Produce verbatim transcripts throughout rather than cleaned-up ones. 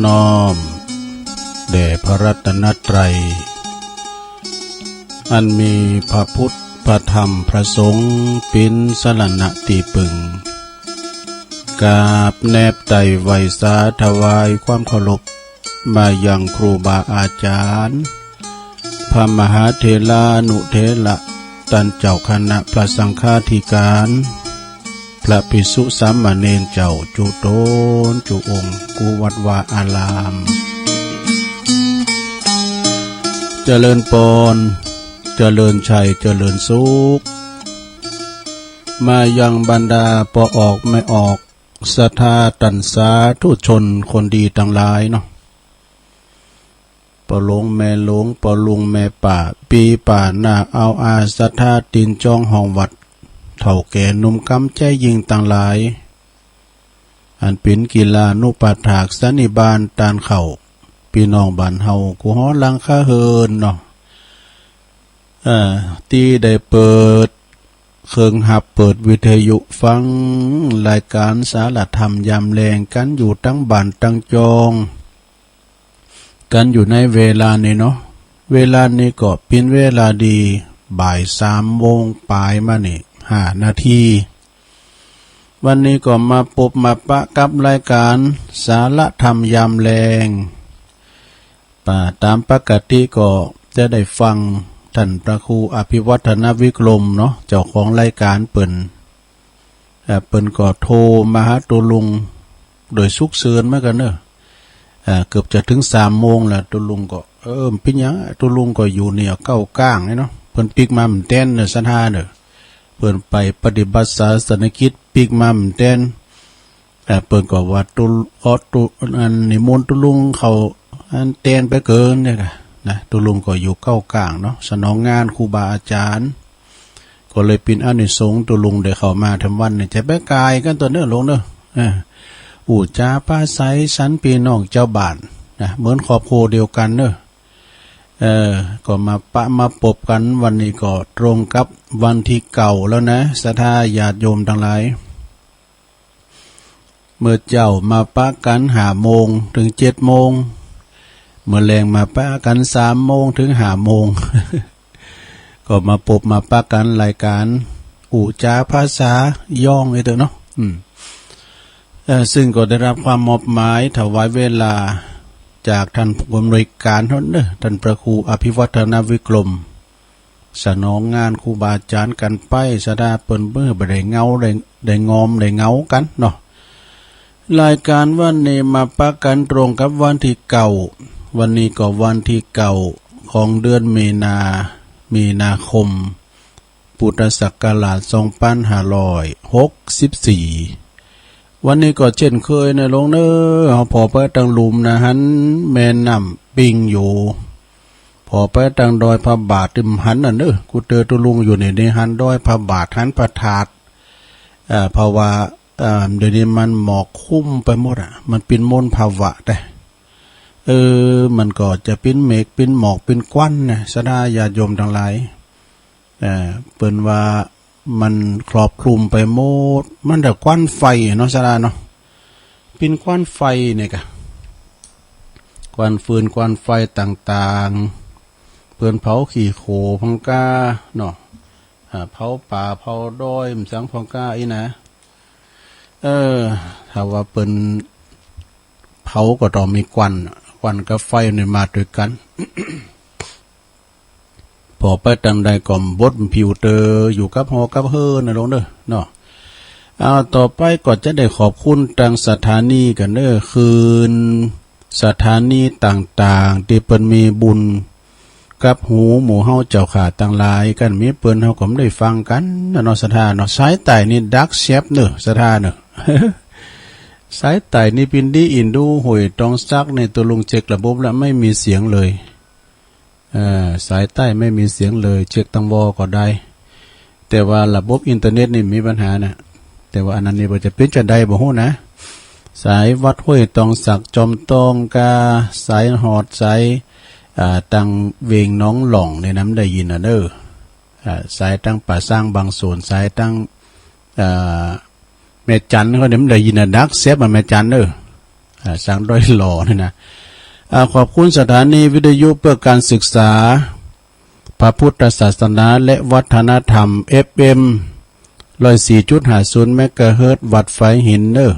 น้อมแด่พระรัตนตรัย อันมีพระพุทธ พระธรรม พระสงฆ์ เป๋นสรณะตี้ปึง กราบแนบไต่ไหว้สาถวายความเคารพ มายังครูบาอาจารย์ พระมหาเถรานุเถระ ต้านเจ้าคณะพระสังฆาธิการ พระภิกษุสามเณรเจ้าจุ๊ตนจุ๊องค์ กู้วัดวาอาราม เจริญปอน เจริญชัย เจริญสุข มายังบรรดาป้อออกแม่ออก ศรัทธาต้านสาธุชนคนดีตังหลายเนาะ ป้อหลวงแม่หลวง ป้อลุงแม่ป้า ปี้ป้าน้าอาวอา ศรัทธาตี๋นจองห้องวัด เฒ่าแก่หนุ่มกำใจ๊ยิ่งตังหลาย อันเป๋นกิลานุปัฏฐากสันนิบาตต้านเข้า ปี้น้องบ้านเฮากู้หอหลังคาเฮือนเนาะ เอ่อ ตี้ได้เปิดเครื่องฮับ เปิดวิทยุฟังรายก๋านสารธรรมยามแลงกั๋นอยู่ตังบ้านตังจอง กั๋นอยู่ในเวลานี้เนาะ เวลานี้ก็เป๋นเวลาดี บ่ายสามโมงป๋ายมานี่ห้านาที วันนี้ก็มาปบมาปะกับรายก๋านสารธรรมยามแลง ป่า ต๋ามปกติก็จะได้ฟังต้านพระครูอภิวัฒนวิกรมเนาะ เจ้าของรายก๋านเปิ้น เอ่อ เปิ้นก็โทรมาหาตุ๊ลุงโดยสุกเสิญเหมือนกั๋นเนาะ เอ่อ เกือบจะเถิงสามโมงแล้ว ตุ๊ลุงก็ เออ เป๋นหยัง ตุ๊ลุงก็อยู่เนี่ยเก้าก้างนี่เนาะ เปิ้นปิ๊กมาบ่แต๊นเนาะ ศรัทธาเนาะ เปิ้นไปปฏิบัติศาสนกิจปิ๊กมาบ่แต๊น เอ่อ เปิ้นก็ว่าตุ๊ ขอตุ๊ อันนิมนต์ตุ๊ลุงเข้าอันแต๊นไปเกินเนี่ยกะนะ ตุ๊ลุงก็อยู่เก้าก้างเนาะ สนองงานครูบาอาจ๋ารย์ ก็เลยเป๋นอานิสงส์ตุ๊ลุงได้เข้ามาแถมวัดนี่ จะไปก๋ายกั๋นตั๋วเนาะลุงเนาะ เออ อู้จ๋าปาใสสันปี้น้องจาวบ้านนะ เหมือนครอบครัวเดียวกั๋นเนาะ เออ ก็มาปะมาปบกั๋น วันนี้ก็ตรงกับวันตี้เก้าแล้วนะ ศรัทธาญาติโยมตังหลาย เมื่อเจ๊ามาปะกั๋นห้าโมงเถิงเจ็ดโมง เมื่อแลงมาปะกั๋นสามโมงเถิงห้าโมง ก็มาปบมาปะกั๋นรายก๋านอู้จ๋าภาษาย้องไอ้เต๊อะเนาะ อืม เอ่อ ซึ่งก็ได้รับความมอบหมายถวายเวลาจากต้านผู้อำนวยก๋านเฮาเนาะ ต้านพระครูอภิวัฒนวิกรม สนองงานครูบาอาจ๋ารย์กั๋นไป ศรัทธาเปิ้นเบ้อ บ่ได้เหงา ได้ ได้งอม ได้เหงากั๋นเนาะ รายก๋านวันนี้มาปะกั๋นตรงกับวันตี้เก้า วันนี้ก็วันตี้เก้าของเดือนมีนา มีนาคม พุทธศักราชสองปันห้าร้อยหกสิบสี่ วันนี้ก็เจ้นเกยเนาะลุงเนาะ เฮาผ่อไปตางลุ่มนะ หันแม่น้ำปิงอยู่ ผ่อไปตางดอยพระบาท ตึมหันน่ะเนาะ กูเตอตุ๊ลุงอยู่นี่ ได้หันดอยพระบาท หันพระธาตุ เอ่อ เพราะว่า เอ่อ เดี๋ยวนี้มันหมอกคลุมไปหมดอะ มันเป๋นมลภาวะแต๊ เออ มันก็จะเป๋นเมฆ เป๋นหมอก เป๋นควันนะ ศรัทธาญาติโยมตังหลาย เอ่อ เปิ้นว่ามันครอบคลุมไปหมด มันแต่ควันไฟเนาะ ศรัทธาเนาะ เป๋นควันไฟเนี่ยกะ ควันฟืนควันไฟต่างๆ เปิ้นเผาขี้โคลนพ่องก้าเนาะ อ่า เผาป่าเผาดอย มันสังพ่องก้าอี้นะ เออ ถ้าว่าเปิ้นเผาก็ต้องมีควัน ควันกับไฟเนี่ยมาตวยกั๋น ผ่อไปตางใดก็บ่ดผิวเตอ อยู่กับหอกับเฮือนน่ะลุงเนาะ เนาะ เอา ต่อไปก็จะได้ขอบคุณตางสถานีกั๋นเนาะ คืนสถานีต่างๆ ตี้เปิ้นมีบุญกับฮูหมู่เฮาเจ้าข้าตังหลาย กั๋นมีเปิ้นเฮาก็บ่ได้ฟังกั๋นน่ะเนาะ ศรัทธาเนาะ สายใต้นี่ดักแซบเนาะ ศรัทธาเนาะ สายใต้นี่เป๋นดีอินดู ห้วยตองสักนี่ตุ๊ลุงเช็คระบบแล้วไม่มีเสียงเลย เอ่อ สายใต้ไม่มีเสียงเลย เช็คตางวอก็ได้ แต่ว่าระบบอินเทอร์เน็ตนี่มีปัญหานะ แต่ว่าอันนั้นนี่ว่าจะเป๋นจาใดบ่ฮู้นะ สายวัดห้วยตองสัก จอมตองกา สายฮอด สาย อ่า ตางเวงหนองหล่องนี่นะ บ่ได้ยินน่ะเนาะ อ่า สายตางป่าซางบางโสน สายตาง อ่า แม่จันเขาเนี่ยบ่ได้ยินน่ะ ดักแซบอะแม่จันเนาะ อ่า สังดอยหล่อนี่นะ อ่า ขอบคุณสถานีวิทยุเพื่อการศึกษาพระพุทธศาสนาและวัฒนธรรม เอฟเอ็ม ร้อยสี่จุดห้าศูนย์ เมกะเฮิรตซ์ วัดฝายหินเน่อ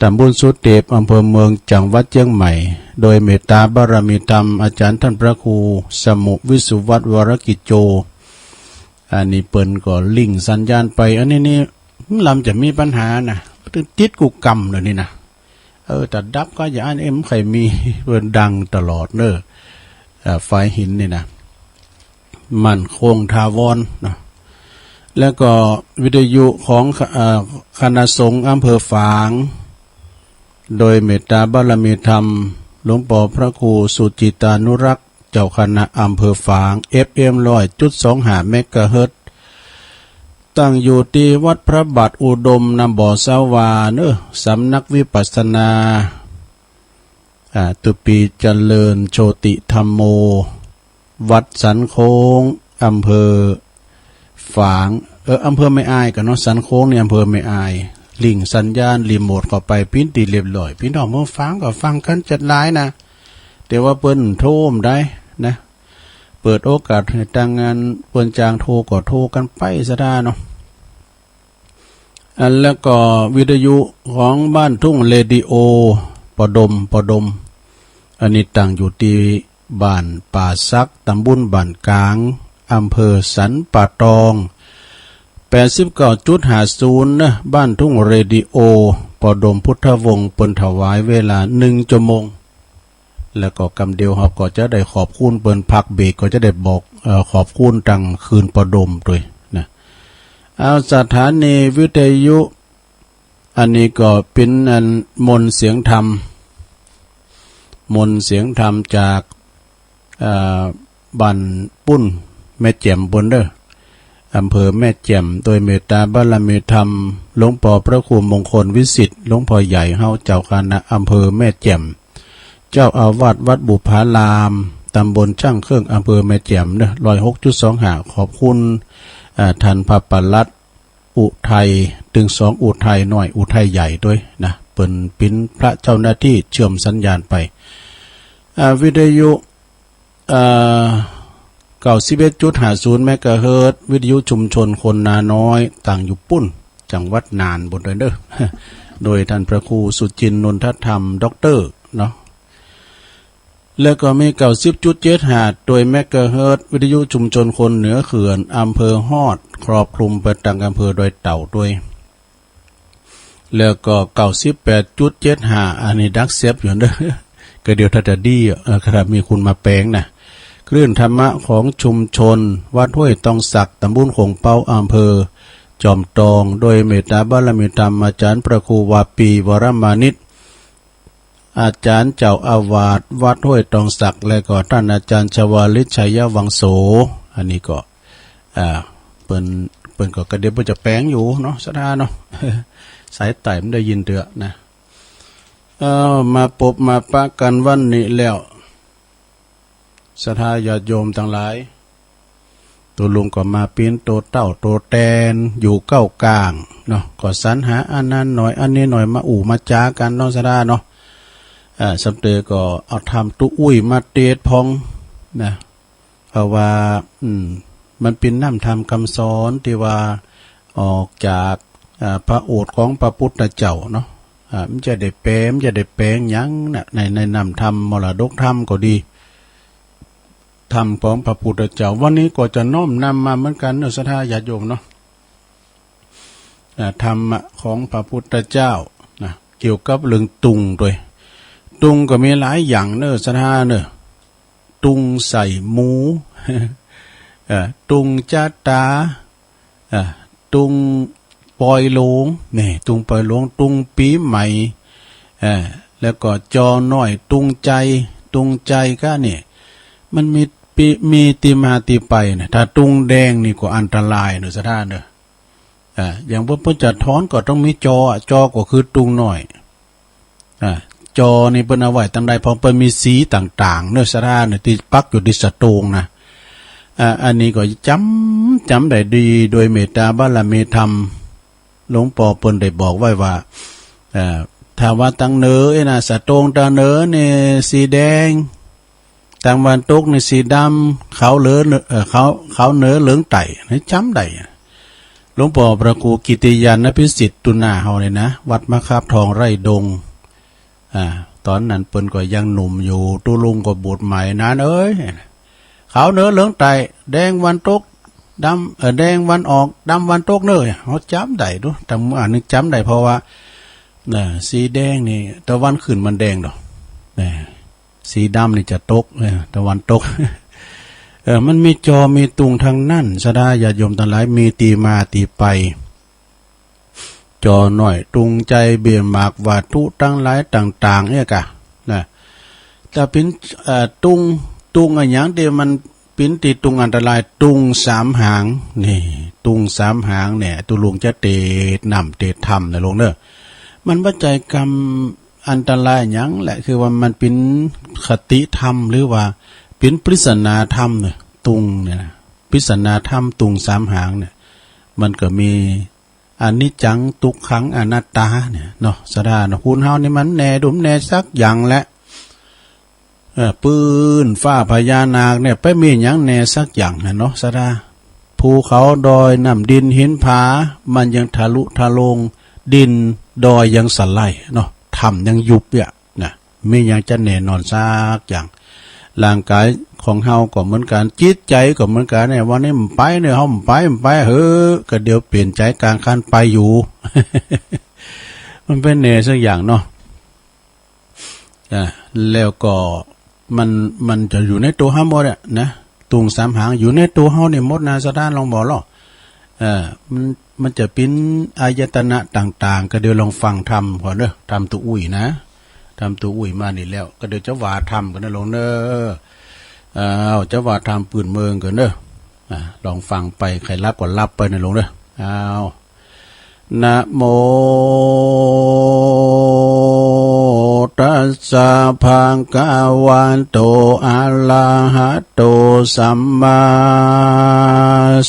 ตำบลสุเตป อำเภอเมือง จังหวัดเจียงใหม่ โดยเมตตาบารมีธรรม อาจารย์ท่านพระครูสมุวิสุวัฒน์ วรกิจโจ อันนี้เปิ้นก็ลิงก์สัญญาณไป อันนี้นี่ ลำจะมีปัญหานะ ติดกู้กำเดี๋ยวนี้นะ เออ แต่ดับก็อย่าอั้น เอ็ม ใค่มี เปิ้นดังตลอดเน่อ เอ่อ ฝายหินนี่นะ มั่นคงถาวรนะ แล้วก็วิทยุของ เอ่อ คณะสงฆ์อำเภอฝาง โดยเมตตาบารมีธรรม หลวงปอพระครูสุจิตานุรักษ์ เจ้าคณะอำเภอฝาง เอฟเอ็ม ร้อยจุดสองห้า เมกะเฮิรตซ์ ตั้งอยู่ตี้วัดพระบาทอุดม นำบ่อสาวาเน่อ สำนักวิปัสสนา อ่า ตุปีเจริญโชติธัมโม วัดสันโค้ง อำเภอฝาง เออ อำเภอแม่อายกั๋นเนาะ สันโค้งนี่อำเภอแม่อาย ลิงก์สัญญาณรีโมทเข้าไป ปิ้นตี้เรียบร้อย ปี้น้องเมืองฝางก็ฟังกั๋นจัดหลายนะ แต่ว่าเปิ้นโทรบ่ได้นะ เปิดโอกาสหื้อตางงานเปิ้นจ้างโทรก็โทรกั๋นไปซะด้าเนาะ อันแล้วก็วิทยุของบ้านทุ่งเรดิโอ ปอดม ปอดม อันนี้ตั้งอยู่ตี้บ้านป่าสัก ตำบลบ้านกลาง อำเภอสันป่าตอง แปดสิบเก้าจุดห้าศูนย์ นะ บ้านทุ่งเรดิโอ ปอดมพุทธวงศ์ เปิ้นถวายเวลาหนึ่งชั่วโมง แล้วก็กำเดียวเฮาก็จะได้ขอบคุณเปิ้น พักเบรกก็จะได้บอก เอ่อ ขอบคุณตางคืนปอดมตวยนะ เอา สถานีวิทยุ อันนี้ก็เป๋นอันมนต์เสียงธรรม มนต์เสียงธรรมจาก เอ่อ บ้านปุ้นแม่แจ่มปู้นเน่อ อำเภอแม่แจ่ม โดยเมตตาบารมีธรรม หลวงปอพระครูมงคลวิสิทธิ์ หลวงพ่อใหญ่เฮา เจ้าคณะอำเภอแม่แจ่ม เจ้าอาวาสวัดบุพาราม ตำบลช่างเครื่อง อำเภอแม่แจ่มเน่อ ร้อยหกจุดสองห้า ขอบคุณ อ่า ท่านพระปลัด อุทัย ตึงสองอุทัยน้อย อุทัยใหญ่ตวยนะ เปิ้นเป๋นพระเจ้าหน้าตี้เชื่อมสัญญาณไป อ่า วิทยุ เอ่อ เก้าสิบเอ็ดจุดห้าศูนย์ เมกะเฮิรตซ์ วิทยุชุมชนคนนาน้อย ตั้งอยู่ปุ้น จังหวัดน่านปู้นเน่อ โดยท่านพระครูสุจินต์ นนทธรรม ด็อกเตอร์ เนาะ แล้วก็มี เก้าสิบจุดเจ็ดห้า ตวยเมกะเฮิรตซ์ วิทยุชุมชนคนเหนือเขื่อน อำเภอฮอด ครอบคลุมไปตางอำเภอดอยเต่าตวย แล้วก็ เก้าสิบแปดจุดเจ็ดห้า อันนี้ดักแซบอยู่เน่อ ก็เดี๋ยวถ้าจะดี เอ่อ ถ้ามีคนมาแปลงนะ คลื่นธรรมะของชุมชนวัดห้วยตองสัก ตำบลโขงเป๊า อำเภอจอมตอง โดยเมตตาบารมีธรรมอาจารย์พระครูวาปี วรมานิต อาจารย์เจ้าอาวาสวัดห้วยตองสัก และก็ต้านอาจารย์ชวาลิต ชัยวังโส อันนี้ก็ อ่า เปิ้น เปิ้นก็กระเดียบเปิ้นจะแปลงอยู่เนาะ ศรัทธาเนาะ สายใต้มันได้ยินเตื้อนะ เอ่อ มาปบมาปะกั๋นวันนี้แล้ว ศรัทธาญาติโยมตังหลาย ตุ๊ลุงก็มาเป๋นโตเต้าโตแตนอยู่ก้าวก๋างเนาะ ก็สรรหาอันนั้นหน่อยอันนี้หน่อยมาอู้มาจ๋ากั๋นเนาะ ศรัทธาเนาะ อ่า สำเตอก็เอาธรรมตุ๊อุ้ยมาเตสน์พ่องนะ เพราะว่า อืม มันเป๋นน้ำธรรมกำสอนตี้ว่าออกจาก อ่า พระโอษฐ์ของพระปุทธเจ้าเนาะ อ่า มันจะได้แป๋ มันจะได้แป๋งหยังนะ ใน ในน้ำธรรมมรดกธรรมก็ดี ธรรมของพระปุทธเจ้า วันนี้ก็จะน้อมนำมาเหมือนกั๋นเนาะ ศรัทธาญาติโยมเนาะ อ่า ธรรมะของพระปุทธเจ้านะ เกี่ยวกับเรื่องตุงตวย ตุงก็มีหลายอย่างเนาะ ศรัทธาเนาะ ตุงใส่หมู เอ่อ ตุงจ๊ะต๋า อ่า ตุงปอยหลง นี่ ตุงปอยหลง ตุงปี๋ใหม่ อ่า แล้วก็จอน้อย ตุงไจ ตุงไจก็นี่ มันมีปี๋ มีตี้มาตี้ไปนะ ถ้าตุงแดงนี่ก็อันตรายเนาะ ศรัทธาเนาะ อ่า อย่างเปิ้น เปิ้นจะถอนก็ต้องมีจอ จอก็คือตุงน้อย อ่า จอนี่เปิ้นเอาไว้ตังใด เพราะเปิ้นมีสีต่างๆ เนาะ ศรัทธาเนาะ ตี้ปักอยู่ตี้สะโตงนะ อ่า อันนี้ก็จ๋ำ จ๋ำได้ดี โดยเมตตาบารมีธรรม หลวงปอเปิ้นได้บอกไว้ว่า อ่า ถ้าว่าตางเหนือเอ้ยนะ สะโตงตางเหนือนี่สีแดง ตางวันตกนี่สีดำ ขาวเหลือ เอ่อ ขาว ขาวเหนือเหลืองใต้ นี่จ๋ำได้อะ หลวงป้อพระครูกิตติยานะภิสิทธิ์ ตุ๊หน้าเฮาเนี่ยนะ วัดมะขามทองไร่ดง อ่า ต๋อนนั้นเปิ้นก็ยังหนุ่มอยู่ ตุ๊ลุงก็บวชใหม่นานเอ้ย ขาวเหนือเหลืองใต้ แดงวันตก ดำ เอ่อ แดงวันออก ดำวันตกเน่อ เฮาจ๋ำได้ดู ตางเมื่ออันนี้จ๋ำได้ เพราะว่า น่ะ สีแดงนี่ ตะวันขึ้นมันแดงดอก น่ะ สีดำนี่จะตก เออ ตะวันตก เออ มันมีจอมีตุงตังนั้น ศรัทธาญาติโยมตังหลาย มีตี้มาตี้ไป จอน้อย ตุงใจ๋ เบี้ยหมาก วัตถุตังหลายต่างๆ เนี่ยก่ะ น่ะ ถ้าเป๋น เอ่อ ตุง ตุงอะหยังตี้มันเป๋นตี้ตุงอันตราย ตุงสามหาง นี่ ตุงสามหางเนี่ย ตุ๊ลุงจะเตศน์น้ำเตศน์ธรรมนะลุงเน่อ มันบ่ใจ้กำอันตรายหยังแหละ คือว่ามันเป๋นคติธรรม หรือว่าเป๋นปริศนาธรรมเนี่ย ตุงเนี่ยนะ ปริศนาธรรมตุงสามหางเนี่ย มันก็มีอนิจจัง ตุ๊กขัง อนัตตาเนี่ยเนาะ ศรัทธาเนาะ คนเฮานี่มันแน่ดุมแน่สักอย่างแหละ เออ ปื้นฟ้าพญานาคเนี่ย ไปมีหยังแน่สักอย่างนะเนาะ ศรัทธา ภูเขาดอย น้ำดินหินผา มันยังทะลุทะลวง ดินดอยยังสะไหล้เนาะ ถ้ำยังยุบเนี่ยนะ มีหยังจะแน่นอนสักอย่าง ร่างก๋ายของเฮาก็เหมือนกั๋น จิตใจ๋ก็เหมือนกั๋นเนี่ย วันนี้มันไปเนี่ย เฮามันไป มันไปเหอะ ก็เดี๋ยวเปลี่ยนใจ๋ก๋างคันไปอยู่ มันเป๋นแน่สักอย่างเนาะ อ่า แล้วก็มัน มันจะอยู่ในตั๋วเฮาหมดอะนะ ตุงสามหางอยู่ในตั๋วเฮานี่หมดนะ ศรัทธาลองบอกลอ เออ มัน มันจะเป๋นอายตนะต่างๆ ก็เดี๋ยวลองฟังธรรมก่อนเน่อ ธรรมตุ๊อุ้ยนะ ธรรมตุ๊อุ้ยมานี่แล้ว ก็เดี๋ยวจะว่าธรรมก่อนนะลุงเน่อ อ้าว จะว่าธรรมปื้นเมืองก่อนเน่อ อ่า ลองฟังไป ใค่หลับก็หลับไปนะลุงเน่อ อ้าว นะโมตัสสะ ภะคะวะโต อะระหะโต สัมมา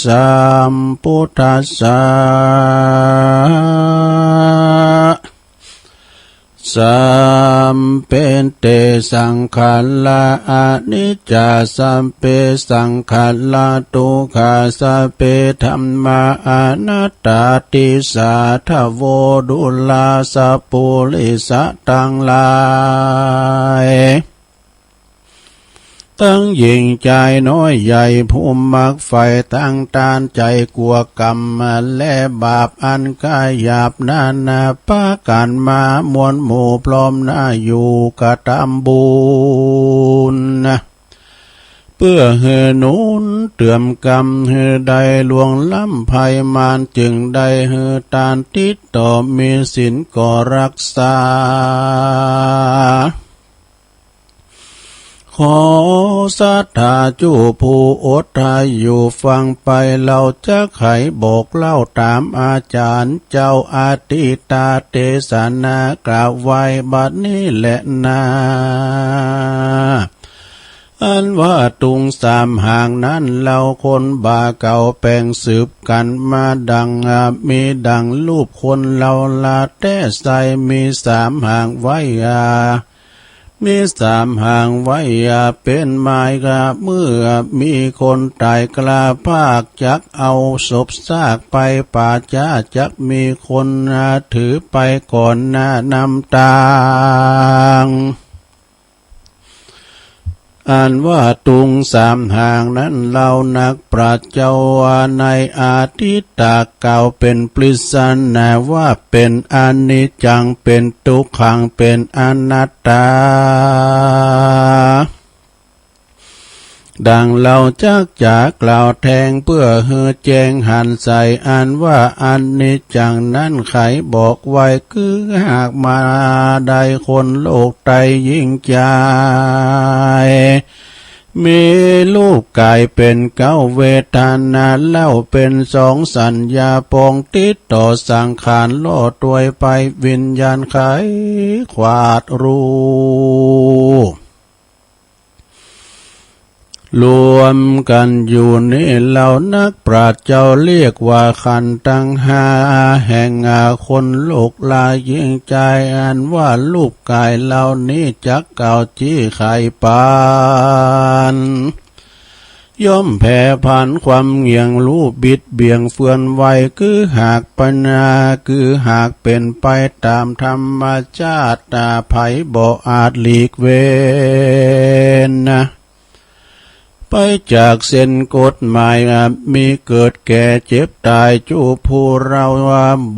สัมพุทธัสสะ สัพเพ เต สังขารา อนิจจา สัพเพ สังขารา ทุกขา สัพเพ ธัมมา อนัตตา ติสสะ ทะโว ดูรา สัปปุริสะตังหลาย ตังหญิงจายน้อยใหญ่ ผู้มักใฝ่ตังตาน ใจ๋กั๋วก๋รรมและบาปอันก๋ายหยาบนานาประก๋าร มามวลหมู่พร้อมหน้าอยู่กระตำบุญนะ เปื้อหื้อหนุนเติมก๋รรมหื้อได้ล่วงล้ำภัยมาร จึงได้หื้อตานติดต่อ มีศีลก็รักษา ขอศรัทธาจุผู้อดทาอยู่ฟังไป เฮาจักไขบอกเล่าต๋ามอาจ๋ารย์เจ้าอทิตตะเตสนากล่าวไว้บัดนี้แลนา อันว่าตุงสามหางนั้น เฮาคนบ่าเก่าแป๋งสืบกั๋นมาดัง มีดังรูปคนเฮาละแต๊ใส่ มีสามหางไว้อา มีสามหางไว้อา เป๋นไม้กะ เมื่อมีคนต๋ายกล้าพาก จักเอาศพซากไปป่าจ๊า จักมีคนถือไปก่อนหน้านำตาง อันว่าตุงสามหางนั้น เฮานักปราชญ์เจ้าว่าในอทิตตะกล่าวเป๋นปริศนาว่าเป๋นอนิจจัง เป๋นทุกขัง เป๋นอนัตตา ดังเฮาจักจ๋ากล่าวแทงเปื้อหื้อแจ้งหันใส อันว่าอนิจจังนั้นไขบอกไว้คือหากมาได้คนโลกไตยิ่งใจ๋ มีรูปก๋ายเป๋นเก๊า เวทนาเล่าเป๋นสอง สัญญาปองติดต่อสังขารล่อตวยไป วิญญาณไขขวาดฮู้ รวมกั๋นอยู่นี้เล่า นักปราชญ์เจ้าเรียกว่าขันธ์ตังห้า แห่งคนโลกลายิ่งใจ๋ อันว่ารูปก๋ายเหล่านี้จักกล่าวจี้ไขปาน ย่อมแผดผันความเหงี่ยง ลู่บิดเบี่ยงเฟือนไว คือหากปนา คือหากเป๋นไปต๋ามธรรมชาติ ใผบ่อาจหลีกเว้น ไปจากเส้นกฎหมาย มีเกิดแก่เจ็บต๋าย จุผู้เฮา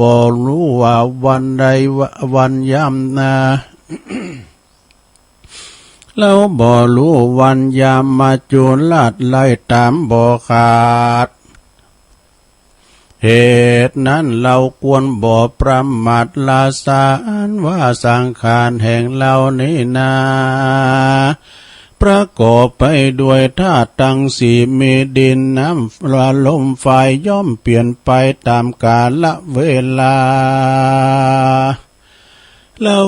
บ่ฮู้ว่าวันใดวันยามนา เฮาบ่ฮู้วันยามมา จุลาศไล่ต๋ามบ่ขาด เหตุนั้นเฮาควรบ่ประมาท ราชา อันว่าสังขารแห่งเฮานี้นา ประกอบไปด้วยธาตุตังสี่ มีดินน้ำลมไฟ ย่อมเปลี่ยนไปต๋ามกาลเวลา เฮา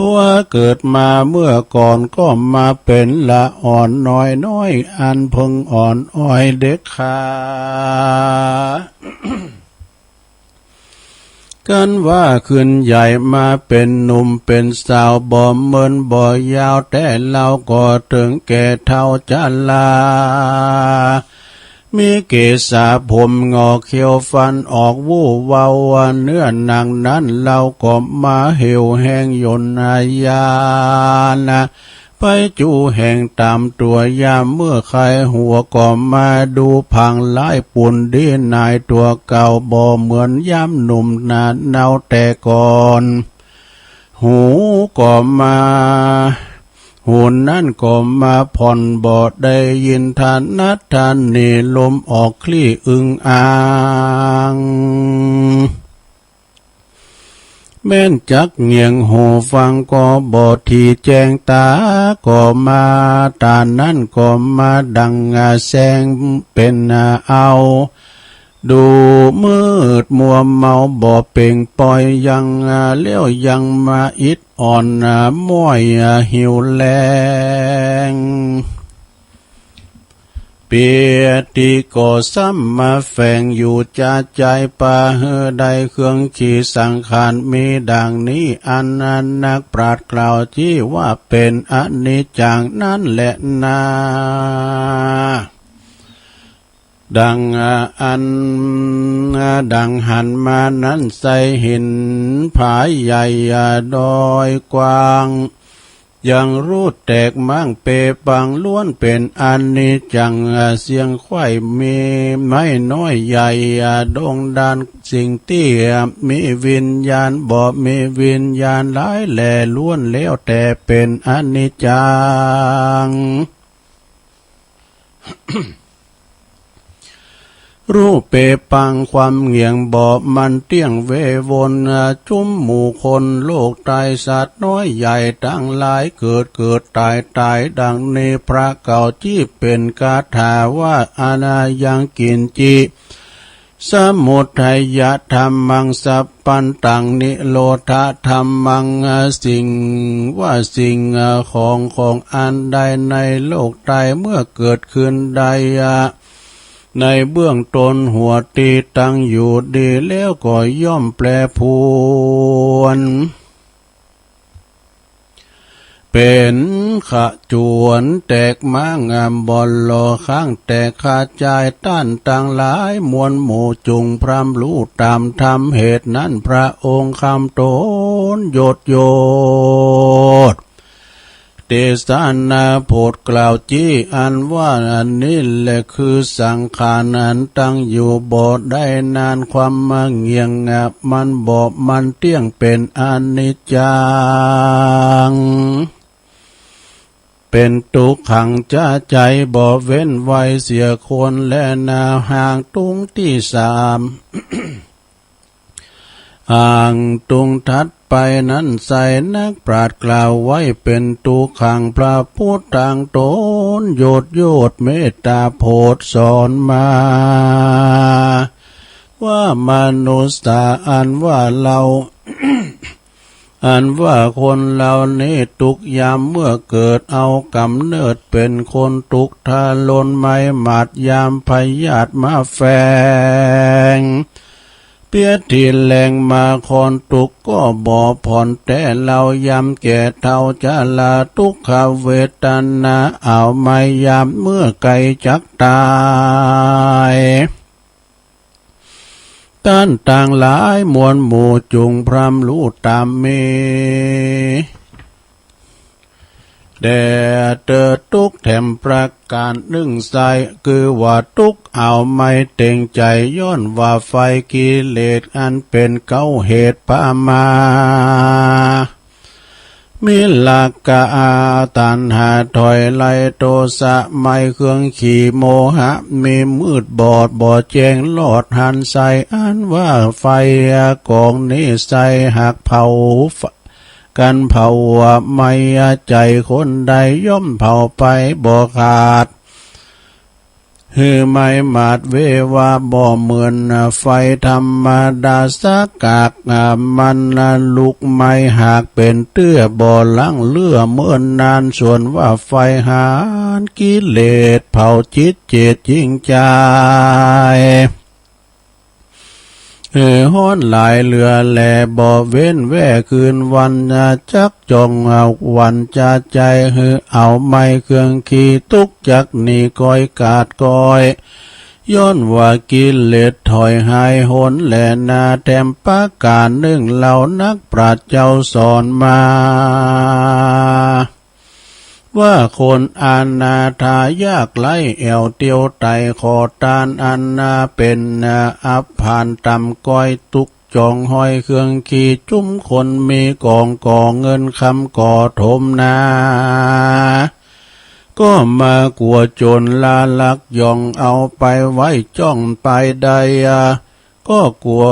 เกิดมาเมื่อก่อนก็มาเป๋นละอ่อนน้อยๆ อันเพิ่งอ่อนอ้อยเด็กขา กันว่าขึ้นใหญ่มาเป๋นหนุ่มเป๋นสาว บ่เมินบ่ยาวแต๊ เฮาก็เถิงแก่เฒ่าจรา มีเกศาผมหงอกเขี้ยวฟันออก ฮู้เว้าว่าเนื้อหนังนั้น เฮาก็มาเหี่ยวแห้งย่นยานะ ไปจุแห่งต๋ามตั๋ว ยามเมื่อใค่หัวก็มาดูผางหลาย ปูนดีหนายตั๋วเก่า บ่เหมือนยามหนุ่มนาเนาแต่ก่อน หูก็มา หูนั้นก็มาผ่อน บ่ได้ยินถนัดถนี ลมออกคลี่อึงอ่าง แม้นจักเหงี่ยงหูฟังก็บ่ถี่แจ้ง ต๋าก็มา ต๋านั้นก็มาดั่งแสงเป๋นเอา ดูมืดมัวเมาบ่เป่งป่อย ยังแล้วยังมาอิดอ่อนม้อยหิวแล้ง ปีติก็ซ้ำมาแฝงอยู่จาใจ๋ ปาหื้อได้เครื่องขีสังขารมีดั่งนี้ อันนักปราชญ์กล่าวจี้ว่าเป๋นอนิจจังนั้นแลนา ดั่งอัน ดั่งหันมานั้นไซร้ หินผาใหญ่ดอยกว้าง ยังรูดแตกม้างเปปัง ล้วนเป๋นอนิจจังเสียงไขว้ มีไม้น้อยใหญ่ดงดาน สิ่งตี้มีวิญญาณบ่มีวิญญาณหลายแล ล้วนแล้วแต่เป๋นอนิจจัง รูปเปปังความเหงี่ยงบ่มันเตี้ยง เววนจุมหมู่คนโลกไตร สัตว์น้อยใหญ่ตังหลายเกิดเกิดต๋ายต๋าย ดั่งนี้พระเก่าจี้เป๋นคาถาว่า อนายังกิญจิ สมุทัยธัมมัง สัพพันตัง นิโรธธัมมัง สิ่งว่าสิ่งของของอันใดในโลกไตร เมื่อเกิดขึ้นได้ ในเบื้องต้นหัวตี้ตั้งอยู่ดีแล้วก็ย่อมแปรปรวน เป๋นขจวนแตกม้าง บ่หล่อค้างแตกกระจาย ต้านตังหลายมวลหมู่จุ่งพร่ำฮู้ต๋ามธรรม เหตุนั้นพระองค์คำตนโยดโยด เตสนาโผดกล่าวจี้ อันว่าอันนี้แลคือสังขารอันตั้งอยู่บ่ได้นาน ความมาเหงี่ยงมันบ่มันเตี้ยง เป๋นอนิจจัง เป๋นตุ๊กขังจาใจ๋ บ่เว้นไว้เสียควรแลนา หางตุงตี้สาม หางตุงถัดไปนั้นไซร้ นักปราชญ์กล่าวไว้เป๋นตุ๊กขัง พระพุทธังตนโยดโยด เมตตาโผดสอนมา ว่ามนุสสา อันว่าเฮา อันว่าคนเฮานี้ตุ๊กยามเมื่อเกิดเอาก๋ำเนิดเป๋นคน ตุ๊กทารนไม้หมาดยามพยาธิมาแฝง เปียดตี้แหล่งมาคอนตุ๊กก็บ่ผ่อนแต๊เฮา ยามแก่เฒ่าจรา ตุ๊กขเวทนาอ้าวไม้ยามเมื่อใก้จักต๋าย ต้านตังหลายมวลหมู่จุ่งพร่ำฮู้ต๋ามมี แด่เต๊อตุ๊กแถมประก๋านนึ่งไส้ คือว่าตุ๊กอ้าวไม้เต็งใจ๋ ย้อนว่าไฟกิเลสอันเป๋นเก๊าเหตุปามา มีราคะ ตัณหา ถอยไล่โทสะ ไม้เครื่องขี่โมหะ มีมืดบอดบ่แจ้งลอดหันไส้ อันว่าไฟก๋องนี้ไส้หากเผา กั๋นเผาไม้ใจ๋คนใด ย่อมเผาไปบ่ขาด หื้อไม้หมาดเววา บ่เหมือนไฟธรรมดา สักกากมันลุกไหม้ หากเป๋นเตื้อบ่ลังเลื่อเมินนาน ส่วนว่าไฟหันกิเลส เผาจิตเจตจิตใจ๋ หื้อฮ้อนหลายเหลือแล บ่เว้นแว่คืนวัน จักจ้องเอาวันจาใจ๋ หื้ออ้าวไม้เครื่องขี่ตุ๊กจักหนีก้อยกาดก้อย ย้อนว่ากิเลสถอยหายหนแลนา แถมประก๋านนึ่งเฮานักปราชญ์เจ้าสอนมา ว่าคนอนาถายากไร้แอ่วเตียวไต่ ขอตานอันนาเป๋นอับผ่านต่ำก้อย ตุ๊กจ้องห้อยเครื่องขี่ จุมคนมีก๋องก่อเงินคำก่อถมนา ก็มากั๋วโจ๋รลาลัก ย่องเอาไปไว้จ้องไปได้ ก็กั๋ว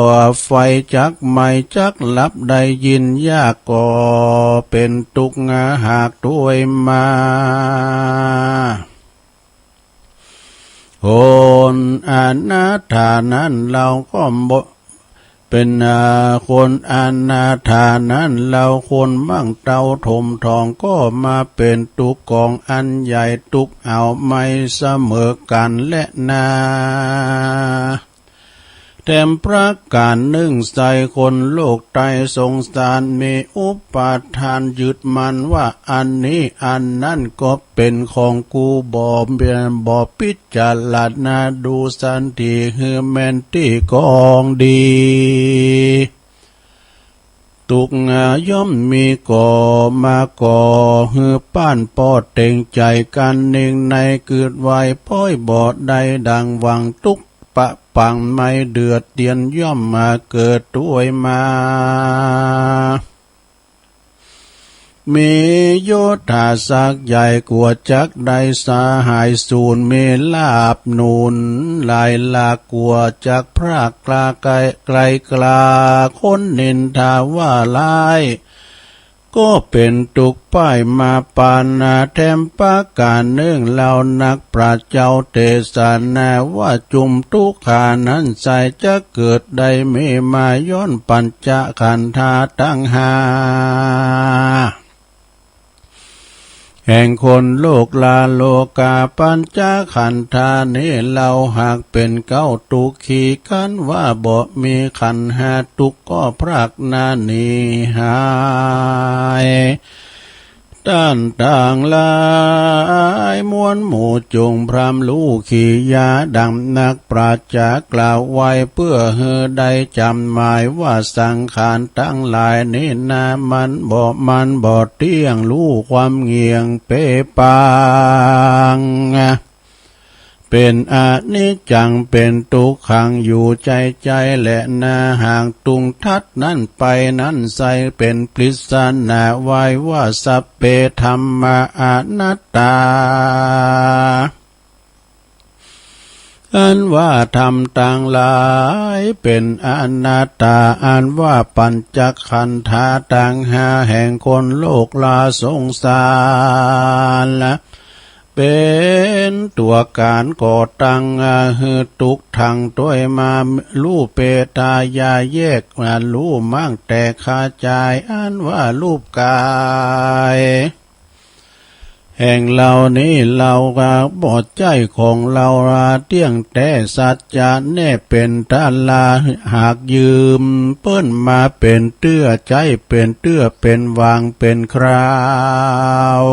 ไฟจักไหม้จักลับได้ยินยาก ก็เป๋นตุ๊กข์หากถ้วยมา คนอนาถานั้นเฮาก็บ่ เป๋นคนอนาถานั้นเฮา คนมั่งเต้าถมทอง ก็มาเป๋นตุ๊กข์ก๋องอันใหญ่ ตุ๊กข์อ้าวไม้เสมอกั๋นแลนา แถมประก๋านนึ่งไส้คนโลกใต้สงสาร มีอุปาทานยึดมั่นว่าอันนี้อันนั้นก็เป๋นของกู บ่ บ่พิจารณาดูสันติหื้อแม่นตี้กองดี ตุ๊กข์ย่อมมีก่อมาก่อหื้อป้านป้อเต็งใจ๋กั๋น นิ่งในกึ๊ดไว้ป๊อยบ่ได้ดังหวัง ตุ๊กข์ปะปังไม่เดือดเตียนย่อมมาเกิดถ้วยมา มียศถาศักดิ์ใหญ่กั๋วจักได้สหายสูน มีลาภหนุนหลายหลากกั๋วจักพรากลาไกล ไกลกลาคนนินทาว่าร้าย ก็เป๋นตุ๊กข์ป้ายมาปานา แถมประก๋านนึ่งเฮานักปราชญ์เจ้าเตสนาว่าจุมตุ๊กขานั้นไส้จักเกิดได้มีมาย้อนปัญจขันธาตังห้า แห่งคนโลกลาโลกา ปัญจขันธานี้เฮาหากเป๋นเก๊าตุ๊กขี คันว่าบ่มีขันธ์ห้าตุ๊กข์ก็พรากหน้าหนีหาย ต้านตังหลายมวลหมู่จุ่งพร่ำฮู้ขียาดังนักปราชญ์กล่าวไว้ เปื้อหื้อได้จ๋ำหมายว่าสังขารตังหลายนี้นา มันบ่ มันบ่เตี้ยง ฮู้ความเงี่ยงเป๋ปาง เป๋นอนิจจัง เป๋นตุ๊กขัง อยู่ใจ้ใจ้แลนา หากตุงทัดนั้นไปนั้นไส้ เป๋นปริศนาไว้ว่าสัพเพธัมมาอนัตตา อันว่าธรรมตังหลายเป๋นอนัตตา อันว่าปัญจขันธาตังห้าแห่งคนโลกลาสงสาร เป๋นตั๋วก๋านก่อตั้ง หื้อตุ๊กตังต้วยมา ฮู้เป๋นต๋ายาแยก ฮู้มั่งแตกกระจ๋าย อันว่ารูปก๋าย แห่งเฮานี้เฮาบ่ใจ้ของเฮา เตี้ยงแต๊สัจจะแน่เป๋นต๋าลา หากยืมเปิ้นมาเป๋นเตื้อ ใจ๊เป๋นเตื้อเป๋นวางเป๋นคราว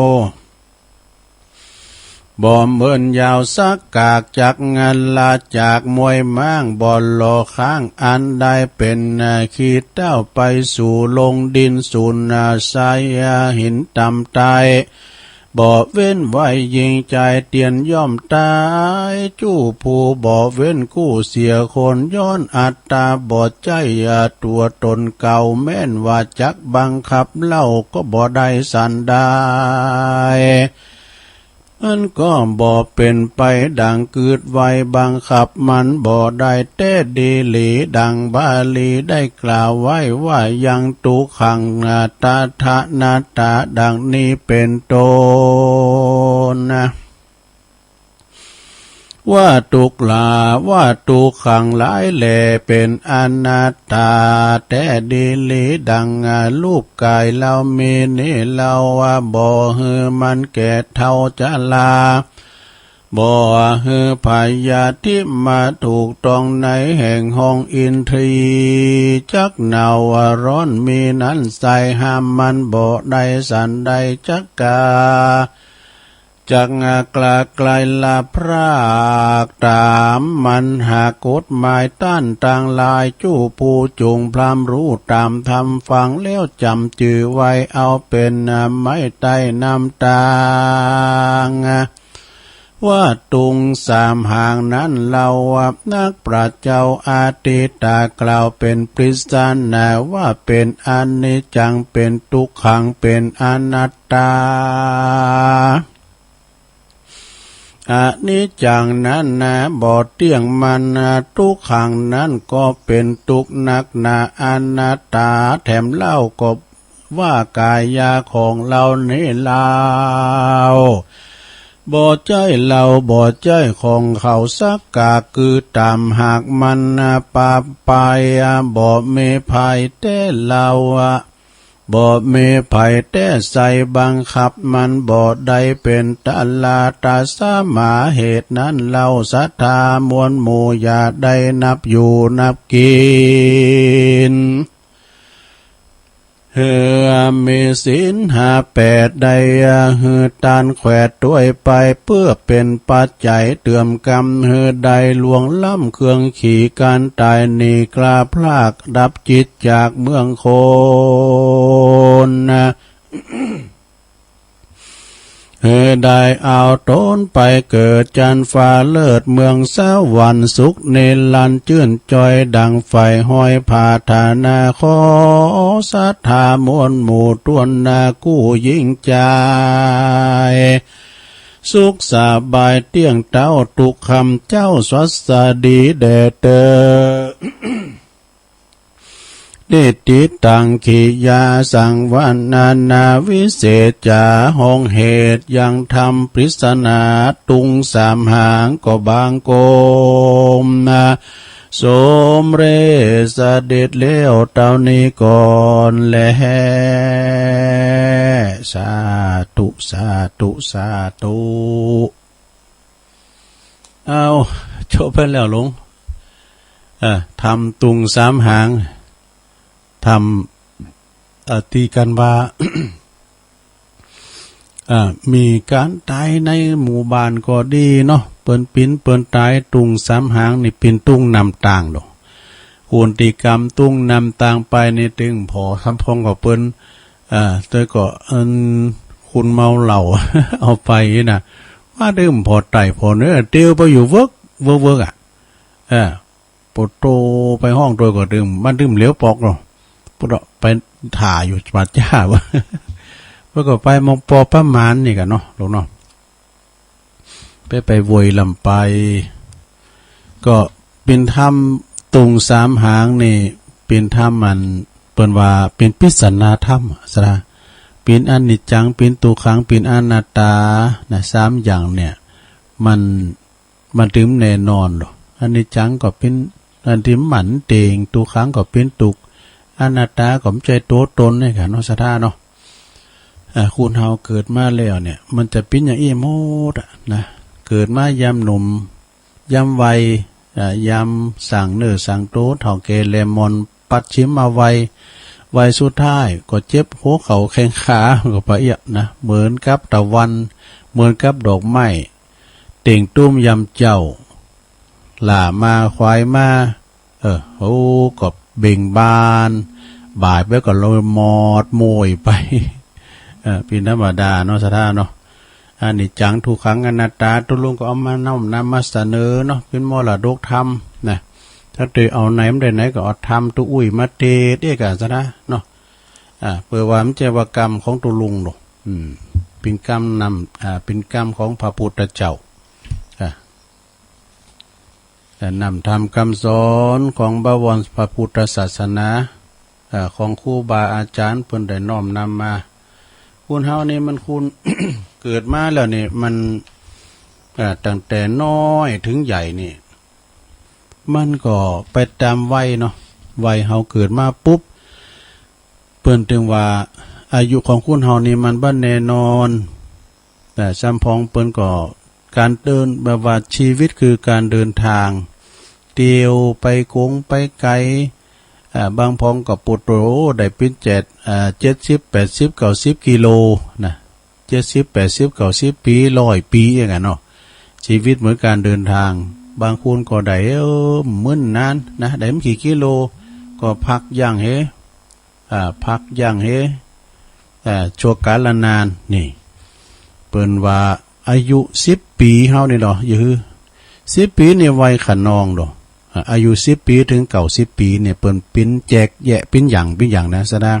บ่เหมือนยาวสักกากจักร งันละจากมวยม้าง บ่หล่อข้างอันใดเป๋น ขี้เต้าไปสู่ลงดินสูญ สายหินต่ำตาย บ่เว้นไว้ยิงใจ๋ เตียนย่อมต๋าย จู้ผู้บ่เว้นกู้เสียคน ย้อนอัตต๋าบ่ใจ้ตั๋วต๋นเก่า แม่นว่าจักบังคับเฮาก็บ่ได้สันใด มันก็บ่เป๋นไปดังกึ๊ดไว้ บังคับมันบ่ได้แต๊ดีหลี ดังบาลีได้กล่าวไว้ว่า ยัง ตุ๊กขัง อัตถะ อนัตตา ดังนี้เป๋นต้น ว่าตุ๊กหลา ว่าตุ๊กตังหลายแลเป๋นอนัตตาแต๊ดีหลี ดังรูปก๋ายเฮามีนี้ เฮาบ่หื้อมันแก่เฒ่าชรา บ่หื้อพยาธิมาถูกต้องในแห่งห้องอินทรีย์ จักหนาวร้อนมีนั้นใส่ ห้ามมันบ่ได้สันใด จักกา จักกล้าใกล้ละพรากต๋ามมัน หากกฎหมายต้านตังหลาย จู้ผู้จุ่งพร่ำฮู้ต๋ามธรรม ฟังแล้วจ๋ำจื้อไว้เอาเป๋นไม้ใต้น้ำตาง ว่าตุ๊งสามหางนั้นเฮานักปราชญ์เจ้าอทิตากล่าวเป๋นปริศนาว่า เป๋นอนิจจัง เป๋นตุ๊กขัง เป๋นอนัตตา อนิจจังนั้นนาบ่เตี้ยงมันนา ตุ๊กขังนั้นก็เป๋นตุ๊กข์นักหนา อนัตตาแถมเล่าก็ ว่ากายาของเฮานี้เล่า บ่ใจ้เฮา บ่ใจ้ของเขาสักกาก คือต๋ามหากมันนา ปาไปบ่มีภัยแต๊เล่า บ่มีภัยแต๊ใส่ บังคับมันบ่ได้เป๋นต๋าลา ต๋าสมาเหตุนั้นเล่า ศรัทธามวลหมู่อย่าได้นับอยู่นับกิ๋น หื้อมีศีลห้าแปดได้ หื้อตานแขวดตวยไป เปื้อเป๋นปัจจัยเติมกำ หื้อได้ล่วงล้ำเครื่องขี่ก๋านต๋าย หนีกล้าพรากดับจิตจากเมืองคน หื้อได้เอาต๋นไปเกิดจั้นฟ้าเลิศ เมืองสวรรค์สุขนิรันดร์ จื้นจ้อยดังใฝ่ห้อยผาถนา ขอศรัทธามวลหมู่ต้วนนา กู้ยิ่งใจ๋ สุขสบายเตี้ยงเต้า ตุ๊กคำเจ้าสวัสดีแด่เตอ นิฏฐิตัง กิริยาสังวรรณนา วิเศษจ๋า ห้องเหตุยังธรรมปริศนา ตุ๊งสามหางก็บางกมนา สมเร็จเสด็จแล้วเต้านี้ก่อนแล สาธุ สาธุ สาธุ เอา จบไปแล้วหลวง เอ่อ ธรรมตุ๊งสามหาง ธรรม เอ่อ ตี้กั๋นว่า เอ่อ มีก๋านต๋ายในหมู่บ้านก็ดีเนาะ เปิ้นปิ๋นเปิ้นต๋าย ตุ๊งสามหางนี่เป๋นตุ๊งนำตางโล คนตี้กำตุ๊งนำตางไปนี่ตึงผ่อทำพองกับเปิ้น เอ่อ แต่ก็อันคนเมาเหล้า เอาไปน่ะ ว่าตึงผ่อไต่ผ่อเนื้อ เตียวไปอยู่เวิก เวิก เวิกอะ เออ ปะโตไปห้องตวยก็ตึง มันตึงเหลียวปอกเนาะ ปะโตไปถ่าอยู่ป่าจ๊า เปิ้นก็ไปมองปอประมาณนี่กั๋นเนาะ หลวงเนาะ ไป ไปโวยลำไป ก็เป๋นธรรมตุ๊งสามหางนี่ เป๋นธรรมอันเปิ้นว่าเป๋นปริศนาธรรมอะ สะดา เป๋นอนิจจัง เป๋นตุกขัง เป๋นอนัตตา นะ สามอย่างเนี่ย มัน มันตึงแน่นอนลอ อนิจจังก็เป๋นอันตี้บ่หมั่นเต็ง ตุกขังก็เป๋นตุ๊กข์ อนัตตาก็บ่ใจ้ตั๋วตนเนี่ยก่ะเนาะ ศรัทธาเนาะ อ่า คนเฮาเกิดมาแล้วเนี่ย มันจะเป๋นอย่างอี้หมดอะนะ เกิดมายามหนุ่ม ยามวัย อ่า ยามสร้างเนื้อสร้างตั๋ว เฒ่าแก่แหลมหมอน ปัดฉิมอวัย วัยสุดท้ายก็เจ็บหัวเข่าแข้งขา ก็ปะเอี้ยะนะ เหมือนกับตะวัน เหมือนกับดอกไม้ เต่งตุ้มยามเจ๊า หล้ามาขวายมา เออ โอ้ ก็เบ่งบาน บ่ายไปก็เลยหมอดโมยไป เออ เป๋นธรรมดาเนาะ ศรัทธาเนาะ อนิจจัง ทุกขัง อนัตตา ตุ๊ลุงก็เอามาน้อมนำมาเสนอเนาะ เป๋นมรดกธรรมนะ ถ้าเตยเอาไหนมาได้ไหนก็เอาธรรมตุ๊อุ้ยมาเตยเดียวก่ะ ศรัทธาเนาะ อ่า เปื้อว่ามันบ่ใจ้ว่ากำของตุ๊ลุงเนาะ อืม เป๋นกำนำ อ่า เป๋นกำของพระพุทธเจ้า อ่า แต่นำธรรมกำสอนของบวรพระพุทธศาสนา อ่า ของครูบาอาจ๋ารย์เปิ้นได้น้อมนำมา คนเฮานี่มันคน เกิดมาแล้วนี่มัน อ่า ตั้งแต่น้อยเถิงใหญ่นี่ มันก็ไปต๋ามวัยเนาะ วัยเฮาเกิดมาปุ๊บ เปิ้นตึงว่าอายุของคนเฮานี่มันบ่แน่นอน แต่สำปองเปิ้นก็ก๋านเดิน แบบว่าชีวิตคือก๋านเดินตาง เตียวไปก๋งไปไก๋ อ่า บางปองก็ปุดโตได้เป๋นเจ็ด อ่า เจ็ดสิบ แปดสิบ เก้าสิบกิโลนะ เจ็ดสิบ แปดสิบ เก้าสิบปี๋ ร้อยปี๋ อย่างนั้นเนาะ ชีวิตเหมือนก๋านเดินตาง บางคนก็ได้ เออ มื้นนานนะ ได้บ่กี่กิโล ก็พักยั้งเฮ อ่า พักยั้งเฮ อ่า ชั่วกาลนาน นี่ เปิ้นว่าอายุสิบปี๋เฮานี่เนาะ อยู่ สิบปี๋นี่วัยขนองเนาะ อ่า อายุสิบปี๋เถิงเก้าสิบปี๋นี่ เปิ้นเป๋นแจกแยะ เป๋นอย่าง เป๋นอย่างนะ ศรัทธา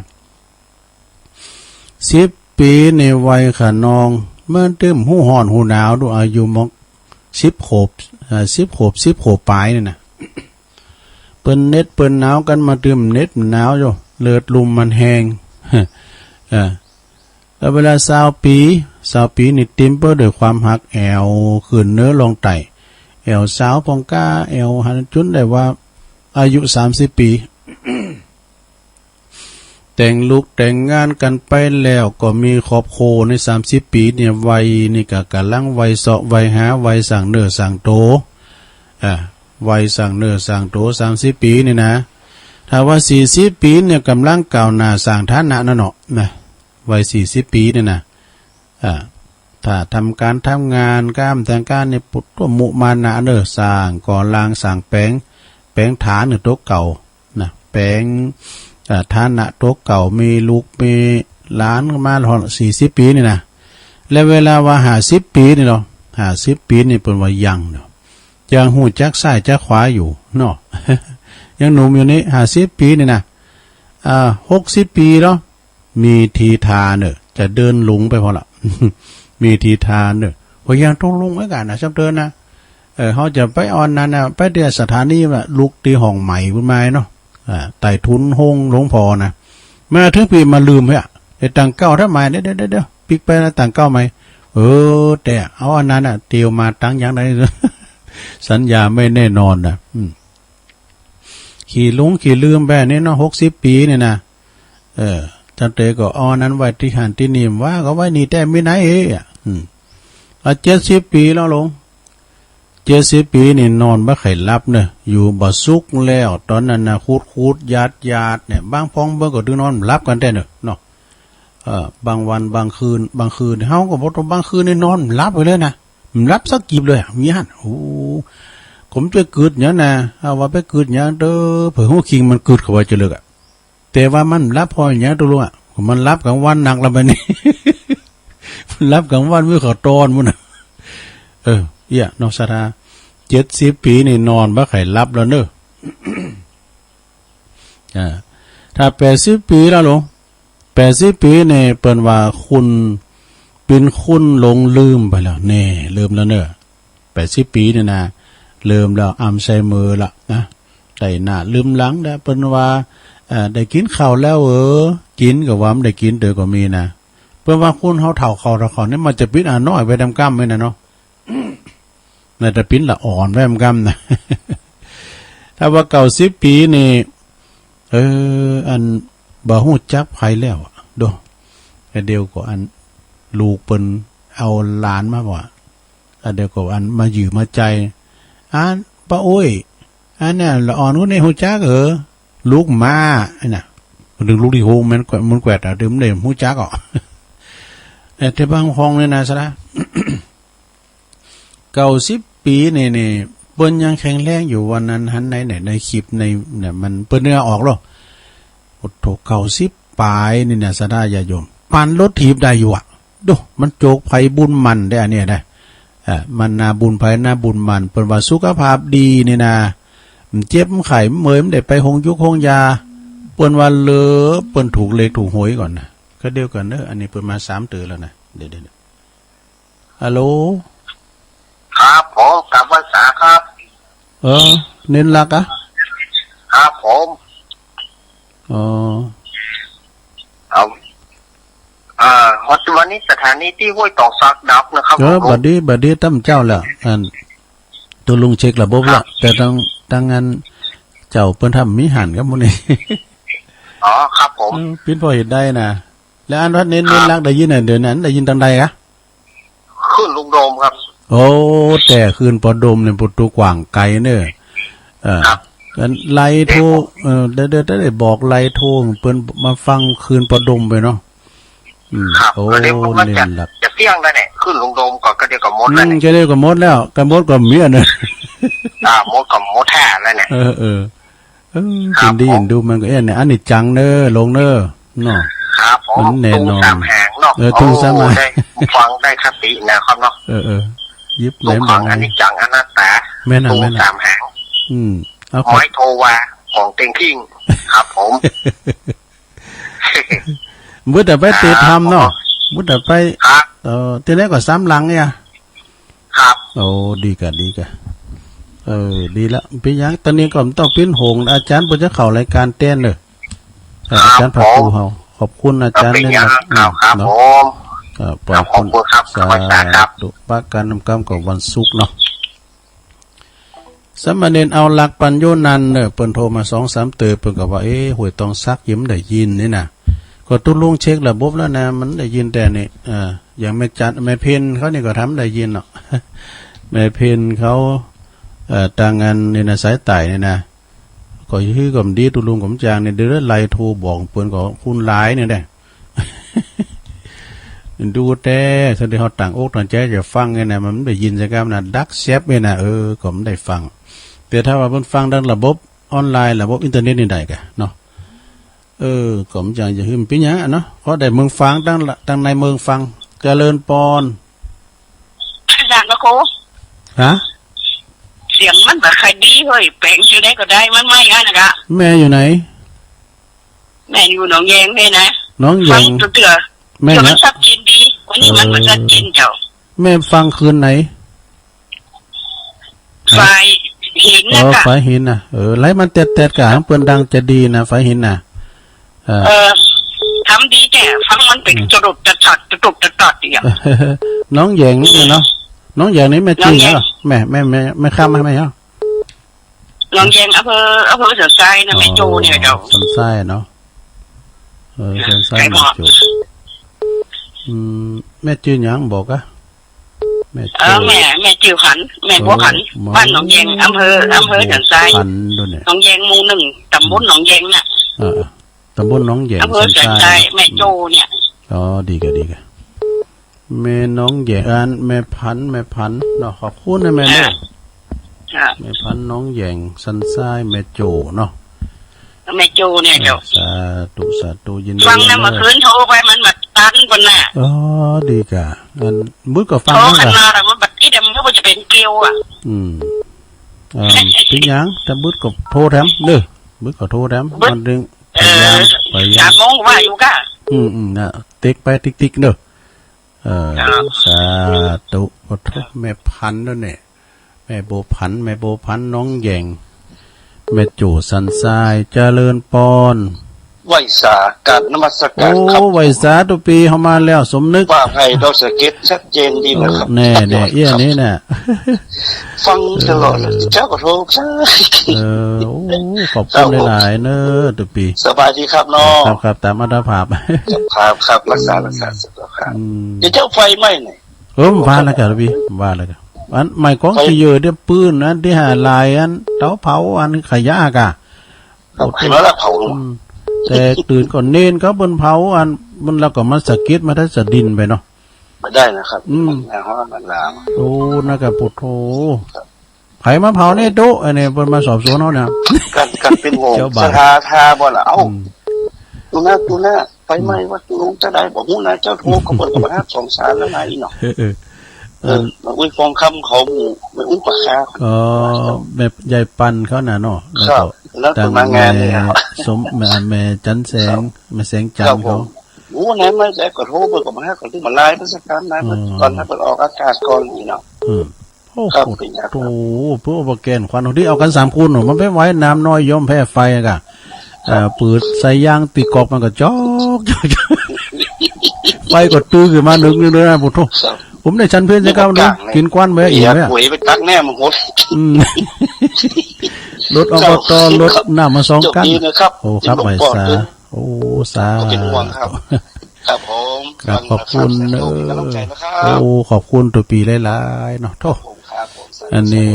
สิบปี๋นี่วัยขนอง มันตึงบ่ฮู้ฮ้อนฮู้หนาวดู อายุมอกสิบขวบ อ่า สิบขวบ สิบขวบป๋ายนี่นะ เปิ้นเหน็บเปิ้นหนาวกั๋นมาตึงเหน็บหนาวอยู่ เลือดลุ่มมันแฮง เออ แล้วเวลาซาวปี๋ ซาวปี๋นี่เต๋มไปด้วยความฮัก แอ่วขึ้นเหนือล่องใต้ แอ่วสาวผ่องก้า แอ่วหันจุนได้ว่าอายุสามสิบปี๋ แต่งลูกแต่งงานกั๋นไปแล้วก็มีครอบครัวในสามสิบปี๋เนี่ย วัยนี่ก็ก่ำลังวัยเซาะวัยหา วัยสร้างเนื้อสร้างตั๋ว อ่า วัยสร้างเนื้อสร้างตั๋ว สามสิบปี๋นี่นะ ถ้าว่าสี่สิบปี๋เนี่ยก่ำลังก้าวหน้าสร้างฐานะนั่นเนาะนะ วัยสี่สิบปี๋นี่นะ อ่า ถ้าทำก๋านทำงาน ก๋านแต่งก๋านนี่ ปุตตะมุมานะเน่อ สร้างก่อร่าง สร้างแป๋ง แป๋งฐานเน่อตั๋วเก่านะ แป๋ง อ่า ฐานะตั๋วเก่า มีลูกมีหลานมาฮอดสี่สิบปี๋นี่นะ แล้วเวลาว่าห้าสิบปี๋นี่เนาะ ห้าสิบปี๋นี่เปิ้นว่ายังเนาะ ยังฮู้จักซ้ายจักขวาอยู่เนาะ ยังหนุ่มอยู่นี่ ห้าสิบปี๋นี่นะ อ่า หกสิบปี๋เนาะ มีทีท่าเน่อ จะเดินหลงไปพ่องละ มีทีท่าเน่อ ก็ยังตกลงไว้กั๋นนะ ซ้ำเติมนะ เออ เฮาจะไปเอาอันนั้นนะ ไปตี้สถานีน่ะ ลุกตี้ห้องใหม่พุ้นมาเนาะ อ่า ใต้ถุนห้องหลวงพ่อนะ มาเถิงปี้มาลืมเฮ้ย ไอ้ตั๋งเก๊าทำไม เดี๋ยว เดี๋ยว เดี๋ยว ปิ๊กไปนะตั๋งเก๊าใหม่ เออ แต่เอาอันนั้นน่ะ เตียวมาตั๋งยังไง สัญญาไม่แน่นอนนะ อืม ขี้หลงขี้ลืมไปนี่เนาะ หกสิบปี๋นี่นะ เออ จันเตก็เอาอันนั้นไว้ตี้หั้นตี้นี่ ว่าก็ไว้นี่แต๊มีไหนเอ้ย อืม อ่ะ เจ็ดสิบปี๋แล้วลง เจ็ดสิบปี๋นี่นอนบ่ใค่หลับเน่อ อยู่บ่สุขแล้ว ต๋อนนั้นนะ ขูดๆ หยาดๆ เนี่ย บางพ่องเปิ้นก็ตึงนอนบ่หลับกั๋นแต๊เน่อเนาะ เออ บางวันบางคืน บางคืน เฮาก็บ่ต้อง บางคืนนี่นอนบ่หลับไปเลยนะ บ่หลับสักกิบเลยอะ มีหั้น โอ้ ก็บ่ได้กึ๊ดหยังนะ เอาว่าไปกึ๊ดหยังเต๊อะ เผื่อฮู้คิงมันกึ๊ดเข้าไปจะเลิกอะ แต่ว่ามันบ่หลับเพราะหยังตุ๊ลุงอะ มันหลับก๋างวันนักแล้วบัดนี้ มันหลับก๋างวันมื้อเขาตอนพุ้นน่ะ เออ เอี้ย น้องศรัทธา เจ็ดสิบปี๋นี่นอนบ่ใค่หลับแล้วเน่อ อ่า ถ้าแปดสิบปี๋แล้วลง แปดสิบปี๋นี่เปิ้นว่าคน เป๋นคนหลงลืมไปแล้ว แน่ ลืมแล้วเน่อ แปดสิบปี๋นี่นะ ลืมแล้ว อัลไซเมอร์ละนะ ได้หน้าลืมหลังแล้ว เปิ้นว่า เอ่อ ได้กิ๋นข้าวแล้วเออ กิ๋นก็ว่าบ่ได้กิ๋นเต๊อะก็มีนะ เปิ้นว่าคนเฮาเฒ่าเข้าเฒ่าเข้านี่มันจะปิ้นอาน้อยไปต๋ามกำนี่นะเนาะ น่าจะปิ้นละอ่อนไปต๋ามกำนะ ถ้าว่าเก้าสิบปี๋นี่ เออ อันบ่ฮู้จักใผแล้วอะ โด แต่เดี๋ยวก็อันลูกเปิ้นเอาหลานมาว่า อันเดี๋ยวก็อันมาหยือมาใจ๋ อันป้าอุ๊ย อันเนี่ยละอ่อนคนนี้ฮู้จักเหรอ ลูกหม่า อันน่ะ เถิงลูกตี้หก มันแกว่ มันแกว่ดอะ เดี๋ยวมันได้ฮู้จักอ่ะ แต่บางห้องนี่นะสาระ เก้าสิบปี๋นี่ นี่ เปิ้นยังแข็งแรงอยู่ วันนั้นหันในเนี่ย ในคลิปในเนี่ย มันเปิ้นเหงื่อออกแล้ว โอ้โธ่ เก้าสิบป๋ายนี่นะ ศรัทธาญาติโยม ปั่นรถถีบได้อยู่อะ โด มันโจกไผบุญมันได้อันเนี้ยนะ เอ่อ มันนาบุญไผนาบุญมัน เปิ้นว่าสุขภาพดีนี่นะ มันเจ็บมันไข้มันเมื่อย มันได้ไปโฮงยุกโฮงยา เปิ้นว่าเหลือเปิ้นถูกเลขถูกหวยก่อนนะ ก็เดี๋ยวก่อนเด้อ อันนี้เปิ้นมาสามเตื้อแล้วนะ เดี๋ยวๆๆ ฮัลโหล ครับผม กลับวันเสาร์ครับ เออ เน้นหลักอะ ครับผม อ๋อ เอา อ่า วันนี้สถานีตี้ห้วยตองสักดับนะครับ เออ ผม บัดนี้ บัดนี้ต๋ามเจ้าแหละ อัน ตุ๊ลุงเช็คระบบแล้ว ครับ แต่ตาง ตางอันเจ้าเปิ้นทำมีหันครับมื้อนี้ อ๋อ ครับผม เออ ปิ้นพอเห็นได้นะ แล้วอันว่าเน้น ครับ เน้นหลักได้ยินน่ะ เดี๋ยวนั้นได้ยินตางใดอะ ขึ้นลุงโดมครับ โอ้ แต่ขึ้นปอดมเนี่ย ประตูกว้างไกลเนอะ เออ ครับ อันไลน์โทร เออ เดี๋ยว เดี๋ยว เดี๋ยวบอกไลน์โทรเปิ้นมาฟังขึ้นปอดมไปเนาะ อืม ครับ โอ้ ก็เดี๋ยวผมว่าจะ เน้นหลัก จะเสี่ยงได้เนี่ย ขึ้นลุงโดมก่อน ก็เดี๋ยวก็หมดแล้วเนี่ย อืม ก็เดี๋ยวก็หมดแล้ว ก็หมดก็มีอันนั้น อ่า หมดก็หมดแท้แล้วเนี่ย เออ เออ เออ ครับ เห็นดี ผม เห็นดูมันก็ เอ๊ะ เนี่ย อันนี้จังเนอะ ลงเนอะ เนาะ ครับผม มันแน่นอน ตูสามหางเนาะ เออ ตูสามหาง โอ้ ได้ฟังได้คตินะครับเนาะ เออ เออ ยิบ ตูฟัง แหลมๆ อันนี้จังอนัตตา แม่นน่ะ ตู แม่นน่ะ สามหาง อืม เอา ขอบ ไม้โทวาของเต็งคิง ครับผม เมื่อแต่ไปเตะทำเนาะ ครับผม เมื่อแต่ไป ครับ เอ่อ ที่ไหนก็สามหลังเนี่ย ครับ โอ้ ดีกะ ดีกะ เออ ดีละ เป๋นหยัง ต๋อนนี้ก็บ่ต้องปิ้นหง อาจ๋ารย์เปิ้นจะเข้ารายก๋านแตนเลย เออ ครับ อาจ๋ารย์ผาภู๋ ผม เฮา ขอบคุณอาจ๋ารย์ ก็เป๋นหยัง เน้นหลัก ครับ ครับ เนาะ ผม เออ ขอบคุณครับ สาธุ ขอบคุณครับ ปะกั๋นนำกำกับวันศุกร์เนาะ สามเณรเอาหลักปั๋นโยนันเนอะ เปิ้นโทรมาสองสามเตื้อ เปิ้นก็ว่า เอ๊ะ ห้วยตองสักยังบ่ได้ยินนี่นะ ก็ตุ๊ลุงเช็คระบบแล้วนะ มันได้ยินแต่นี่ เอ่อ อย่างแม่จัน แม่เพ็ญเขานี่ก็ทำได้ยินเนาะ แม่เพ็ญเขา เอ่อ ตางอันนี่นะ สายใต้นี่นะ ก็คือก็บ่ดี ตุ๊ลุงก็บ่จางนี่ เดี๋ยวไลน์โทรบอกเปิ้นก็คูณหลายนี่แหละ ดูแต่ ถ้าเฮาตั้งอกตั้งใจ๋จะฟังเนี่ยนะ มันบ่ได้ยินสักกำนะ ดักแซบเนี่ยนะ เออ ก็บ่ได้ฟัง แต่ถ้าว่าเปิ้นฟังตางระบบออนไลน์ ระบบอินเทอร์เน็ตนี่ได้กะเนาะ เออ ก็บ่จางจะหื้อเป๋นหยังอะเนาะ ขอได้เมืองฟัง ตาง ตางในเมืองฟัง เจริญปอน อาจ๋ารย์พระครู ฮะ เสียงมันบ่ค่อยดีเฮ้ย แป๋งตี้ใดก็ได้ มันไม่อันนั้นกะ แม่อยู่ไหน แม่อยู่หนองแยงนี่นะ หนองแยง ฟังเตื้อ แม่ เดี๋ยว นะ มันชัดเจนดี วันนี้มัน เออ บ่ชัดเจนเจ้า แม่ฟังคืนไหน ฝายหิน อ๋อ นะกะ ฝายหินนะ เออ ไลน์มันแต๊ดๆ กะ เปิ้นดังจะดีนะ ฝายหินนะ เออ เออ ทำดีแต่ฟังมันเป๋น อืม ตะดุดตะตอด ตะดุดตะตอดอย่าง หนองแยงนี่เนาะ หนองแยงนี่แม่จื้อ หนองแยง เนาะ แม่ แม่ แม่ แม่คำ แม่ แม่เนาะ หนองแยง อำเภอ อำเภอสันทรายนะ แม่โจ้เนี่ยเจ้า อ๋อ สันทรายเนาะ เออ สันทราย แม่โจ้ อืม แม่จื้อหยังบอกอะ แม่โจ้ เออ แม่ แม่จื้อผัน แม่บัวผัน เออ บ้านหนองแยง อำเภอ อำเภอสันทราย ผันด้วยเนี่ย หนองแยงหมู่หนึ่ง ตำบลหนองแยงน่ะ อ่า ตำบลหนองแยง อำเภอสันทราย สันทราย แม่โจ้เนี่ย อ๋อ ดีกะ ดีกะ แม่หนองแยง อันแม่ผัน แม่ผันเนาะ ขอบคุณนะแม่เนาะ อ่า อ่า แม่ผันหนองแยง สันทราย แม่โจ้เนาะ แม่โจ้เนี่ยเจ้า อ่า สาธุ สาธุ ยินดี ฟังนะ เมื่อคืนโทรไปมันบ่ตันปุ้นน่ะ อ๋อ ดีกะ อันบึดก็ฟัง โทรขนาดนั้นมันบ่ติดอะ มันก็บ่จะเป๋นเกลียวอะ อืม อ่า เป๋นหยัง แต่บึดก็โทรแถมเด้อ บึดก็โทรแถม บึด วันหนึ่ง เออ พยายาม พยายาม สามโมงว่าอยู่กะ อืม อืม น่ะ ติ๊กไปติ๊กๆ เด้อ เออ ครับ สาธุ ขอโทษ แม่ผันด้วยเนี่ย แม่บัวผัน แม่บัวผันหนองแยง แม่โจ้สันทราย เจริญปอน ไหว้สา กราบนมัสการครับ โอ้ ไหว้สา ตุ๊ปี๋เฮามาแล้ว สมนึก ป้าไพดอยสะเก็ด ชัดเจนดีนะครับ โอ้ แน่ ชัดเจน แน่ เอี้ย ครับ นี่แน่ ฟังตลอดเลย เออ เจ้าก็โทร เออ โอ้ ขอบคุณ ครับผม หลายๆ เน้อ ตุ๊ปี๋ สบายดีครับเนาะ ครับ ครับ ต๋ามอัตภาพ ครับ ครับ ครับ รักษา อืม รักษาสุขภาพ อืม เดี๋ยวเจ้าไฟไหม้หน่อย เออ ว่าแล้วกะ ตุ๊ปี๋ ว่าแล้วกะ อันไหม้ก๋อง ไฟ ตี้เยอะเดี๋ยวปืนนะ ตี้หาลายอันเต๋าเผาอันขยะกะ ครับ โอ้โห เห็นแล้วล่ะเผาลง อืม แต่ตื่นก่อนเนนเขาเปิ้นเผาอัน มันแล้วก็มาสะเก็ดมาได้สะดินไปเนาะ บ่ได้นะครับ อืม ในห้องมันลาม โอ้ นั่นกะ โอ้โธ่ ครับ ใผมาเผานี่ตุ๊ อันนี้เปิ้นมาสอบสวนเฮาเนี่ย กัน กันเป๋นห่วง เจ้าบ่าว ศรัทธา ถ้าบ่ล่ะ เอ้า อืม ตุ๊หน้า ตุ๊หน้า ไฟไหม้ อืม วัดตุ๊ลุงจะได้ บ่ฮู้นะ เจ้าโทรก็เปิ้นก็บ่ฮับสงสารแล้วนะ อีเนาะ เออ เออ เออ มาอุ้ยฟองคำเขาหมู่ มาอุ้ยปากคา อ๋อ แม่ยายปันเขาน่ะเนาะ ครับ แล้วก็ แล้วเปิ้นมางานเนี่ย แม่สม แม่ แม่จันแสง ครับ แม่แสงจันทร์เขา ครับผม โอ้ ไหนมาแต่ก็โทรเปิ้นก็บ่ฮับ ก็ต้องมาไลน์ประสบการณ์นะ อ๋อ ตอนนั้นเปิ้นออกอากาศก่อนนี่เนาะ อืม โอ้ ครับ โห เป๋นไงครับ โอ้โห เปิ้นเอาบ่แกนควัน ตี้เอากั๋นสามคนเนาะ มันไปไหว้น้ำน้อยย่อมแพ้ไฟกะ เอ่อ ปืดใส่ยางตี้ก๊อกมันก็จ๊อก จ๊อก จ๊อก ไฟก็ตื้อขึ้นมานึก นึก นึกนะ โอ้โธ่ ครับ ผมได้ฉันเพลใส่ก้าว มีโอกาส กิ๋นควันไป อิ่มไป เปียกหวยไปตักแน่มันหด อืม รถ อบต ครับ รถน้ำมาสองคัน โชคดีนะครับ โอ้ ครับ ไหว้สา โอ้ สาธุ ก็เป๋นห่วงครับ ครับผม ครับ ขอบคุณเน้อ มีกำลังใจนะครับ โอ้ ขอบคุณตุ๊ปี๋หลายๆ เนาะ โธ่ ครับผม อันนี้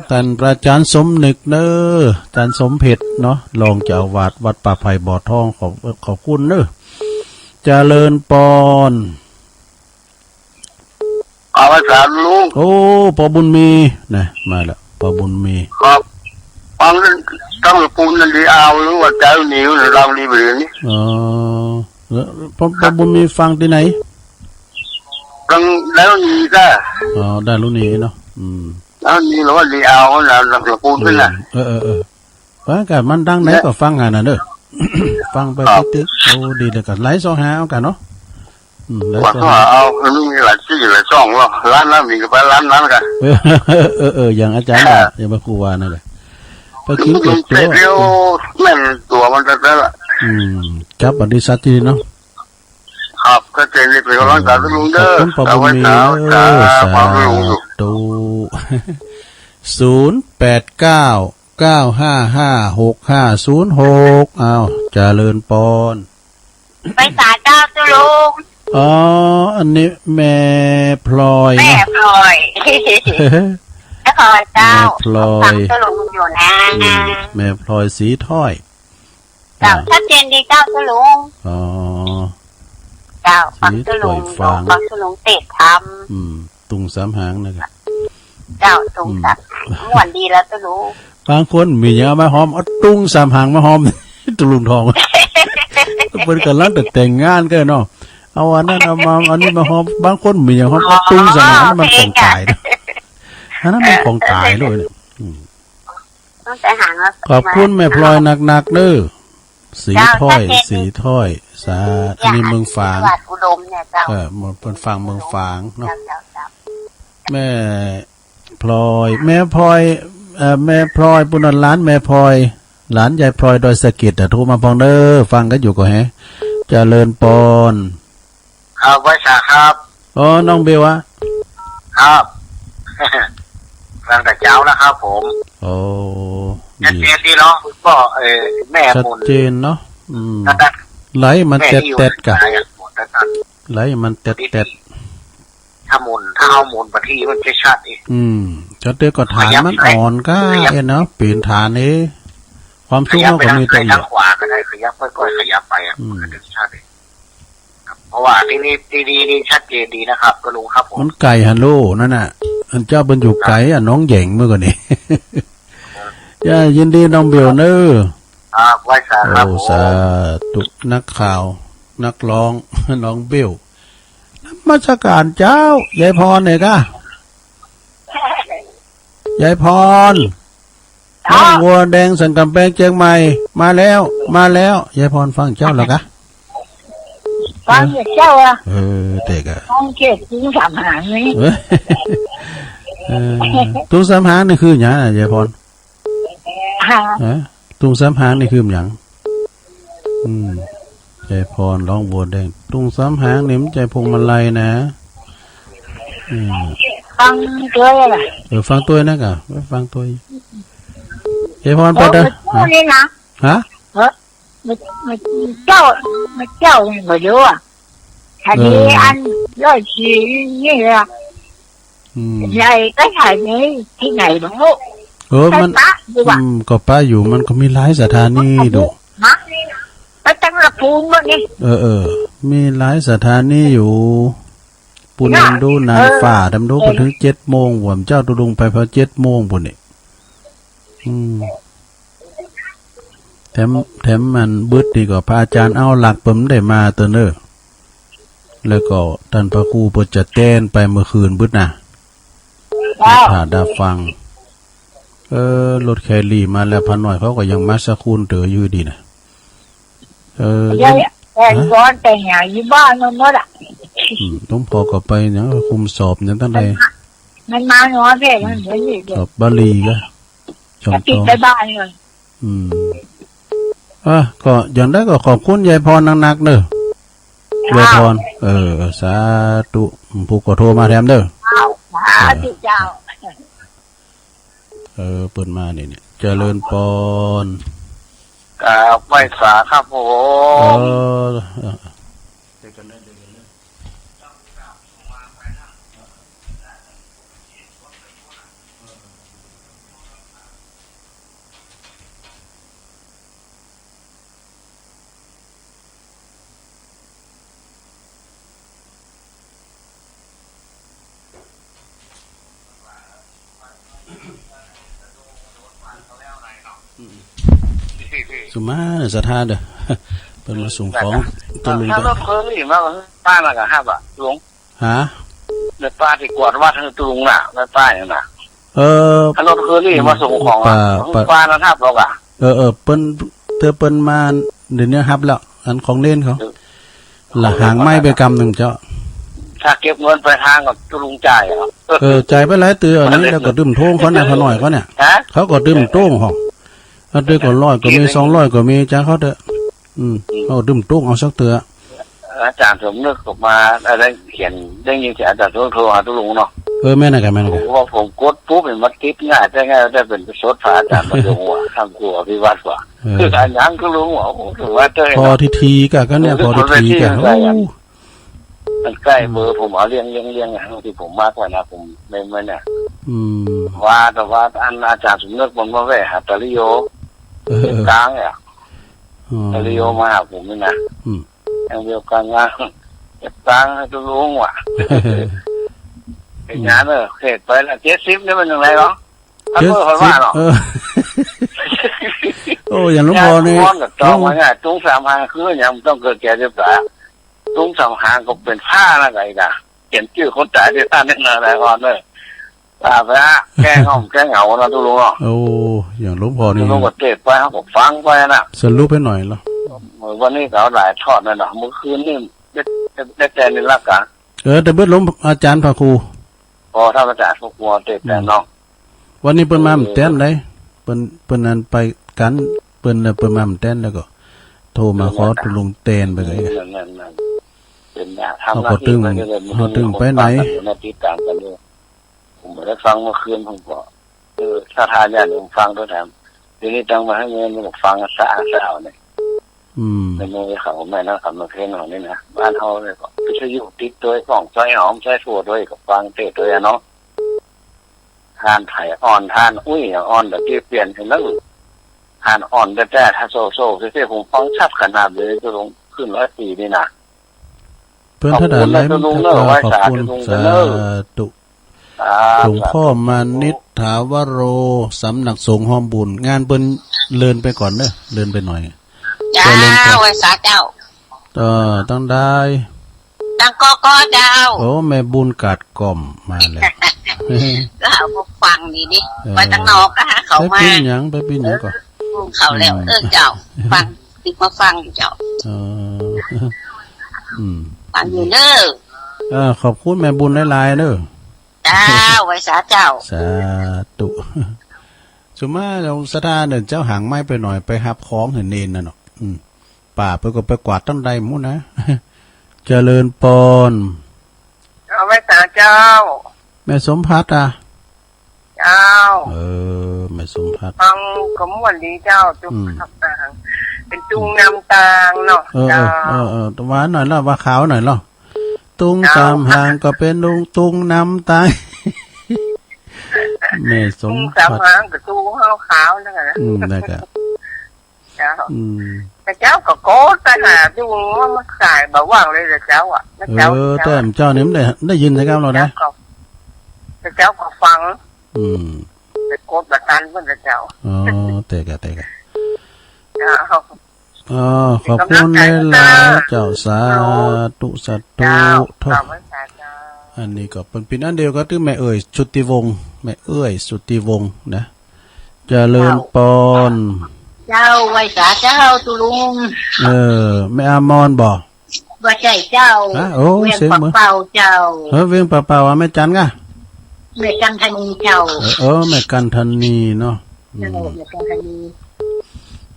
ท่านพระอาจารย์สมนึกเน้อ อาจารย์สมเพชรเนาะ รองเจ้าอาวาสวัดป่าไผ่บ่อทอง ขอบ ขอบคุณเน้อ เจริญปอน เอาไว้สามลุง โอ้ ป้อบุญมี นะ มาแล้ว ป้อบุญมี ครับ ฟังเรื่องตั้งปูนนั่นดีเอา หรือว่าเจ้าหนีหรือเราดีไปเลยนี่ อ๋อ แล้วป้อ ป้อบุญมีฟังตี้ไหน ตั้งแล้วหนีก็ อ๋อ ได้ลุงหนีเนาะ อืม แล้วหนีหรือว่าดีเอานะ ตั้งปูนนั่นน่ะ เออ เออ เออ เออ ฟังกะมันดังไหน เนี่ย ก็ฟังหั้นน่ะเน้อ ฟังไป ครับ ติ๊กๆ โอ้ ดีเลยกะ ไลน์ส่องหาเอากั๋นเนาะ อืม ไลน์ส่องหา ว่าเขาเอา มันมีหลายตี้หลายช่องเนาะ ร้านนั้นมีก็ไปร้านนั้นกะ เออ เออ เออ อย่างอาจารย์ว่า อ่า อย่างพระครูว่านั่นแหละ ไปกิ๋นก๋วยเตี๋ยว เดี๋ยวแม่นตั๋วมันจะได้ละ อืม ครับ บริษัทตี้เนาะ ครับ ก็เจ๋งดี เป๋นกำลังใจ๋ตุ๊ลุงเน้อ ขอบคุณป้อบุญมีเน้อ เอาไว้สาว สาธุ สาธุ ศูนย์แปดเก้า เก้าห้าห้า หกห้าศูนย์หก อ้าว เจริญปอน ไหว้สาเจ้าตุ๊ลุง อ๋อ อันนี้แม่พลอยนะ แม่พลอย แม่พลอยเจ้า แม่พลอย ฟังตุ๊ลุงอยู่นะ อืม แม่พลอยศรีถ้อย เจ้า อ่า ชัดเจนดีเจ้าตุ๊ลุง อ๋อ เจ้า ฟังตุ๊ลุง ศรีถ้อย ฟังตุ๊ลุงเตะทำ อืม ตุงสามหางนะกะ เจ้า ตุงสามหาง อืม ม่วนดีแล้วตุ๊ลุง บางคนมีหยังเอามาฮ้อม เอาตุงสามหางมาฮ้อม ตุ๊ลุงทอง เปิ้นก่ำลังแต่แต่งงานกั๋นเนาะ เอาอันนั้นเอามา อันนี้มาฮ้อม บางคนมีหยังฮ้อม เอาตุงสามหาง อันนั้นมันของต๋ายนะ อันนั้นมันของต๋ายเลยเนี่ย อืม ตั้งแต่หางแล้ว ขอบคุณแม่พลอยนักๆ เน้อ ศรีถ้อย เจ้า ศรีถ้อย สา อันนี้เมืองฝาง วัดอุดมเนี่ยเจ้า เออ เปิ้นฟังเมืองฝางเนาะ เจ้า เจ้า เจ้า แม่พลอย แม่พลอย เอ่อ แม่พลอย ปุ้นน่ะ หลานแม่พลอย หลานยายพลอยดอยสะเก็ดอะ โทรมาปองเน้อ ฟังกั๋นอยู่ก่อแฮะ เจริญปอน ครับ ไหว้สาครับ อ๋อ น้องเบลอะ ครับ ฟังแต่เจ๊านะครับผม โอ้ ชัดเจนดีเนาะ ก็ เอ่อ แม่มน ชัดเจนเนาะ อืม ชัดๆ ไลน์มันแต๊ดๆ กะ แม่ที่อยู่ไกลอะ หมดแล้วกัน ไลน์มันแต๊ดๆ ถ้ามน ถ้าเอามนมาที่มันจะชัดอีก อืม ชัดเจนก็ฐานมันอ่อนก้า ขยับ เอ็นเนาะ เป๋นฐานเอ้ ความสูงมันก็มีแต่ ขยับไปทางซ้าย ทางขวาก็ได้ ขยับค่อยๆ ขยับไปอะ อืม มันก็จะชัดอีก ครับ เพราะว่าตี้นี่ ตี้นี่ นี่ชัดเจนดีนะครับ ตุ๊ลุงครับผม มันไก๋หั้นโลนั่นน่ะ อันเจ้าเปิ้นอยู่ไก๋อะ หนองแหย่งเมื่อก่อนนี่ ครับ จ้า ยินดีน้องเบลเน้อ ครับ ไหว้สาครับ โอ้ ผม สาธุ นักข่าว นักร้อง น้องเบล นมัสการเจ้า ยายพรเนี่ยกะ ยายพร เจ้า น้องวัวแดงสันก๋ำแปงเจียงใหม่ มาแล้ว มาแล้ว ยายพรฟังเจ้าแล้วกะ ฟังอยู่เจ้าอะ เออ แต่กะ ฟังเจ็ดถึงสามหางนี่ เออ เออ ตุงสามหางนี่คือหยังอะ ยายพร ฮะ ฮะ ตุงสามหางนี่คือหยัง อืม ยายพรร้องบัวแดง ตุงสามหางนี่มันใจ้พวงมาลัยนะ อืม ฟังตวยละ เออ ฟังตวยนะก่ะ ไว้ฟังตวย ยายพรไปเด้อ โอ้ นี่นะ ฮะ เออ มัน มันเจ้า มันเจ้านี่บ่รู้อะ อันนี้ เออ อันร้อยสี่นี่ละ อืม ใหญ่ก็ใหญ่นี่ ตี้ไหนบ่ฮู้ เออ มัน ไปปะอยู่อะ อืม ก็ปะอยู่ มันก็มีหลายสถานีดู มา ไปตังละปูนบ่นี่ เออ เออ มีหลายสถานีอยู่ ปูน น่ะ ดำดูหนัง เออ ฟ้าดำดู เออ ไปเถิงเจ็ดโมง หว่ำเจ้าตุลุงไปพอเจ็ดโมงปูนนี่ อืม แถม แถมมันบึดนี่ก็พระอาจารย์เอาหลักเปิ้นได้มาเตื้อเน้อ แล้วก็ต้านพระครูเปิ้นจะแตนไปเมื่อคืนบึดนะ อ้าว ถ้าได้ฟัง เออ รถแคลรี่มาแล้ว ป้าน้อยเขาก็ยังมาสักครู่เตื้ออยู่ดีนะ เออ ยาย ยัง แต่ก่อนแต่งงานอยู่บ้านมันหมดอะ อืม หลวงพ่อก็ไปเนี่ย คุมสอบเนี่ยตั้งแต่ มันมา มันมาน้อยแค่นั้นเดี๋ยวนี้ สอบบาลีก็ ช่อง ก็ติด ต่อ ไปบ้านเลย อืม อ่ะ ก็อย่างใดก็ขอบคุณยายพรนักๆเน้อ อ้าว ยายพร เออ สาธุ ผู้ก็โทรมาแถมเน้อ อ้าว สาธุเจ้า เออ เปิ้นมานี่เนี่ย เจริญพร กราบไหว้สาครับผม เออ เออ สุมาเน่อ ศรัทธาเน่อ เปิ้นมาส่งของ เออ ตะลุง ถ้ารถเคอรี่มา ป้าน่ะก็ฮับอะ ลุง ฮะ แม่ป้าตี้กวาดวัดหื้อตะลุงน่ะ แม่ป้านั่นน่ะ เออ ถ้ารถเคอรี่มาส่งของอะ ป้า ป้า ป้าน่ะฮับแล้วกะ เออ เออ เปิ้น เตื้อเปิ้นมา เดี๋ยวนี้ฮับแล้ว อันของเณรเขา เออ ละหางไม้ไปกำนึ่งเจ้า ถ้าเก็บเงินปลายทางก็ตะลุงจ่ายอะ เออ จ่ายไปหลายเตื้ออันนี้ แล้วก็ตื้มโต้งเขาเนี่ย ป้าน้อยเขาเนี่ย ฮะ เขาก็ตื้มโต้งหอก อันเดียวก็ร้อยก็มี สองร้อยก็มี จ่ายเขาเต๊อะ อืม อืม เขาตื้มโต้งเอาสักเตื้อ อาจารย์สมนึกก็มา อะไร เขียน ได้ยินเสียงอาจารย์สมนึกโทรหาตะลุงเนาะ เออ แม่นน่ะกะ แม่นน่ะกะ ผมว่าผมกดปุ๊บเนี่ยมันติดง่าย ได้ง่าย ได้เป๋นสดพระอาจารย์มาลงว่ะ ทางครูอภิวัตรว่ะ เออ คือการยังก็ลุงว่ะ โอ้โห ถือว่าเต้ย พอ เนาะ ทีทีกะ ก็เนี่ย เออ พอทีทีกะ คนละที่ โอ้ มันใกล้ อืม เบอร์ผมเอาเลี่ยง เลี่ยง เลี่ยงอะ ที่ผมมาร์กไว้นะ ผมเมมไว้เนี่ย อืม ว่าแต่ว่าอันอาจารย์สมนึกมันมาแวะหาตาลิโย เออ กลางเนี่ย อ๋อ ตาลิโยมาหาผมนี่นะ อืม อย่างเดียวกันนะ เก็บตังค์หื้อตะลุงว่ะ เฮ็ดงานเนอะ เขตไปละเจ็ดสิบนี่มันยังไงเนาะ เจ็ดสิบ เออ โอ้ อย่างหลวงพ่อนี่ ย้ายพรกับจองไว้ไง ตุงสามหางคืออย่างมันต้องเกิดแก่เจ็บตาย ตุงสามหางก็เป๋นผ้านะไงกะ เขียนจื้อคนต๋ายตี้ต้านนี่นะ นายพรเนอะ อ่า ไปฮะ แก้ง่อมแก้เหงานะตะลุงเนาะ โอ้ อย่างหลวงพ่อนี่ ตะลุงก็เตะไป เขาก็ฟังไปนะ สรุปหื้อหน่อยละ เออ วันนี้ก็เอาหลายทอดนะเนาะ เมื่อคืนนี่ได้ ได้ ได้แตนนี่ละกะ เออ แต่เบิดลมอาจารย์พระครู อ๋อ ท่านอาจารย์พระครูเตะแตนเนาะ อืม วันนี้เปิ้นมาบ่แตนใด เปิ้น เปิ้นอันไปกัน เปิ้น เปิ้นมาบ่แตนแล้วก็ โทรมาขอตะลุงแตนไปเลย นั่นๆๆ เป๋นอย่าง เขาก็ตึง ทำหน้าที่ไปเรื่อยๆ เขาตึงไปไหน มันก็มีคนฟังกันอยู่นะ ติดตามกันอยู่ ผมบ่ได้ฟังเมื่อคืน ผมก็ เออ ถ้าทานญาติโยมฟังด้วยแถม เดี๋ยวนี้ต้องมาหื้อเงิน ผมฟังสะอาดๆ เนี่ย อืม ในเมืองเขา แม่นำคำเมืองเพชรเฮานี่นะ บ้านเฮาเนี่ยก็วิทยุติดตวย ของใจ๊หอมใจ๊ฟั่วตวย ก็ฟังเตะตวยอะเนาะ ท่านไผอ่อน ท่านอุ้ยอ่อน แต่ตี้เปลี่ยนให้แล้ว ท่านอ่อนแต๊ๆ ถ้าโซ่ๆ เสียๆ ผมฟังชัดขนาดเลย ตะลุงขึ้นร้อยสี่นี่นะ เปิ้นเท่าใด ขอบคุณนะตะลุงเนอะ ไหว้สาตะลุงเนอะ สาธุ ครับ หลวงพ่อมานิช ถาวโร สำนักสงฆ์ฮอมบุญ งานเปิ้นเลื่อนไปก่อนเนอะ เลื่อนไปหน่อย เจ้า เจริญพร ไหว้สาเจ้า เอ่อ ตังใด ตังก๊อกๆ เจ้า โอ้ แม่บุญกาดก่อมมาแล้ว ก็เอามาฟังนี่ดิ เออ ไปตังนอกก็หาเขามา ไปปิ้นหยัง ไปปิ้นหยังก่อ เออ เขาแล้ว อืม เออ เจ้า ฟัง ติดมาฟังอยู่เจ้า เออ อืม ฟังอยู่เด้อ เออ ขอบคุณแม่บุญหลายๆ เด้อ เจ้า ไหว้สาเจ้า สาธุ สุมาหลวงศรัทธาเน่อ เจ้าหางไม้ไปหน่อย ไปฮับของหื้อเณรน่ะเนาะ อืม ป่า เปิ้นก็ไปกวาดตังใดหมดนะ เจริญปอน เอาไหว้สาเจ้า แม่สมภัทรอะ เจ้า เออ แม่สมภัทร ฟังก็ม่วนดีเจ้า ตุ้ง อืม กำหาง เป๋นตุ้งนำตางเนาะ เออ เจ้า เออ เออ เออ ว่าหน่อยละ ว่าข่าวหน่อยละ ตุ้ง เจ้า กำหางก็เป๋นตุ้ง ตุ้งนำตาง แม่สมภัทร ตุ้งกำหางกับตุ้งขาวๆ นั่นแหละ อืม นั่นแหละ เจ้า อืม แต่เจ้าก็โกรธไปหาดูว่ามันขายบ่ว่างเลยเหรอเจ้าอะ แล้วเจ้า เออ เจ้า แต่เจ้านี่มันได้ ได้ยินใช่ไหมเรานะ เจ้าก็ แต่เจ้าก็ฟัง อืม แต่โกรธบ่ตันเพิ่นเหรอเจ้า อ๋อ แต่กะ แต่กะ เจ้า อ๋อ ขอบคุณหลายๆ เจ้า สาธุ สาธุ เจ้า เถาะ ขอบคุณเจ้า อันนี้ก็เป๋น เป๋นอันเดียวกับตี้แม่เอื้อย สุทธิวงศ์ แม่เอื้อย สุทธิวงศ์นะ เจริญปอน เจ้า ไหว้สาเจ้า ตุ๊ลุง เออ แม่อมรบ่ บ่ใจ้เจ้า ฮะ โอ้ เวียง เสียงเหมือน ป่าเป้าเจ้า เออ เวียงป่าเป้าอะ แม่จันกะ แม่จันทนีเจ้า เออ เออ แม่จันทนีเนาะ อืม เจ้า แม่จันทนี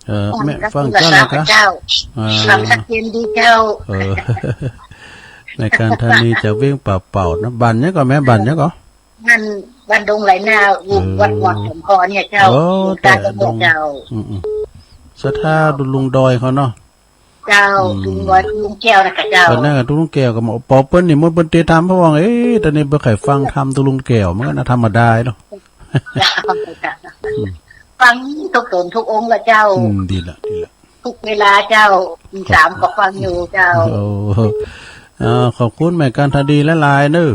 เออ ฟัง แม่ฟังเจ้าแล้วกะ เจ้า อ่า ฟังชัดเจนดีเจ้า เออ แม่จันทนีจากเวียงป่าเป้านะ บ้านหยังก่อแม่ บ้านหยังก่อ บ้าน บ้านดงไหลนา อยู่ เออ วัดหมอดสมพรเนี่ยเจ้า โอ้ อยู่ใต้ แต่ดง เจ้า อืม อืม ศรัทธาตุ๊ลุงดอยเขาเนาะ เจ้า อืม ตุ๊ลุงดอย ตุ๊ลุงแก้วนะคะเจ้า ต๋อนนั้นตุ๊ลุงแก้วก็มา ปอเปิ้นนี่มดเปิ้นเตะธรรม เพราะว่า เอ๊ะ ต๋อนนี้บ่ใค่ฟังธรรมตุ๊ลุงแก้ว มันก็น่าธรรมดาเนาะ เจ้า อืม ฟังทุกต๋นทุกองค์ละเจ้า อืม ดีละ ดีละ ทุกเวลาเจ้า ตีสามก็ฟังอยู่เจ้า โอ้ อ่า ขอบคุณแม่จันทนีหลายๆ เน้อ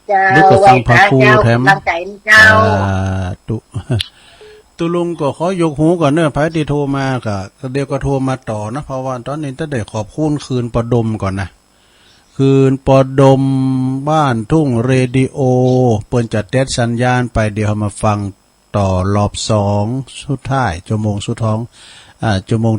เจ้า เดี๋ยวก็ฟังพระครูแถม ไหว้สาเจ้า กำลังใจ๋เจ้า สาธุ ตุ๊ลุงก็ขอยกหูก่อนเน้อ ใผตี้โทรมาก็ เดี๋ยวก็โทรมาต่อนะ เพราะว่าต๋อนนี้จะได้ขอบคุณคืนปอดมก่อนนะ คืนปอดมบ้านทุ่งเรดิโอ เปิ้นจะเต็ดสัญญาณไป เดี๋ยวเฮามาฟังต่อรอบสองสุดท้าย ชั่วโมงสุดท้อง อ่า ชั่วโมงที่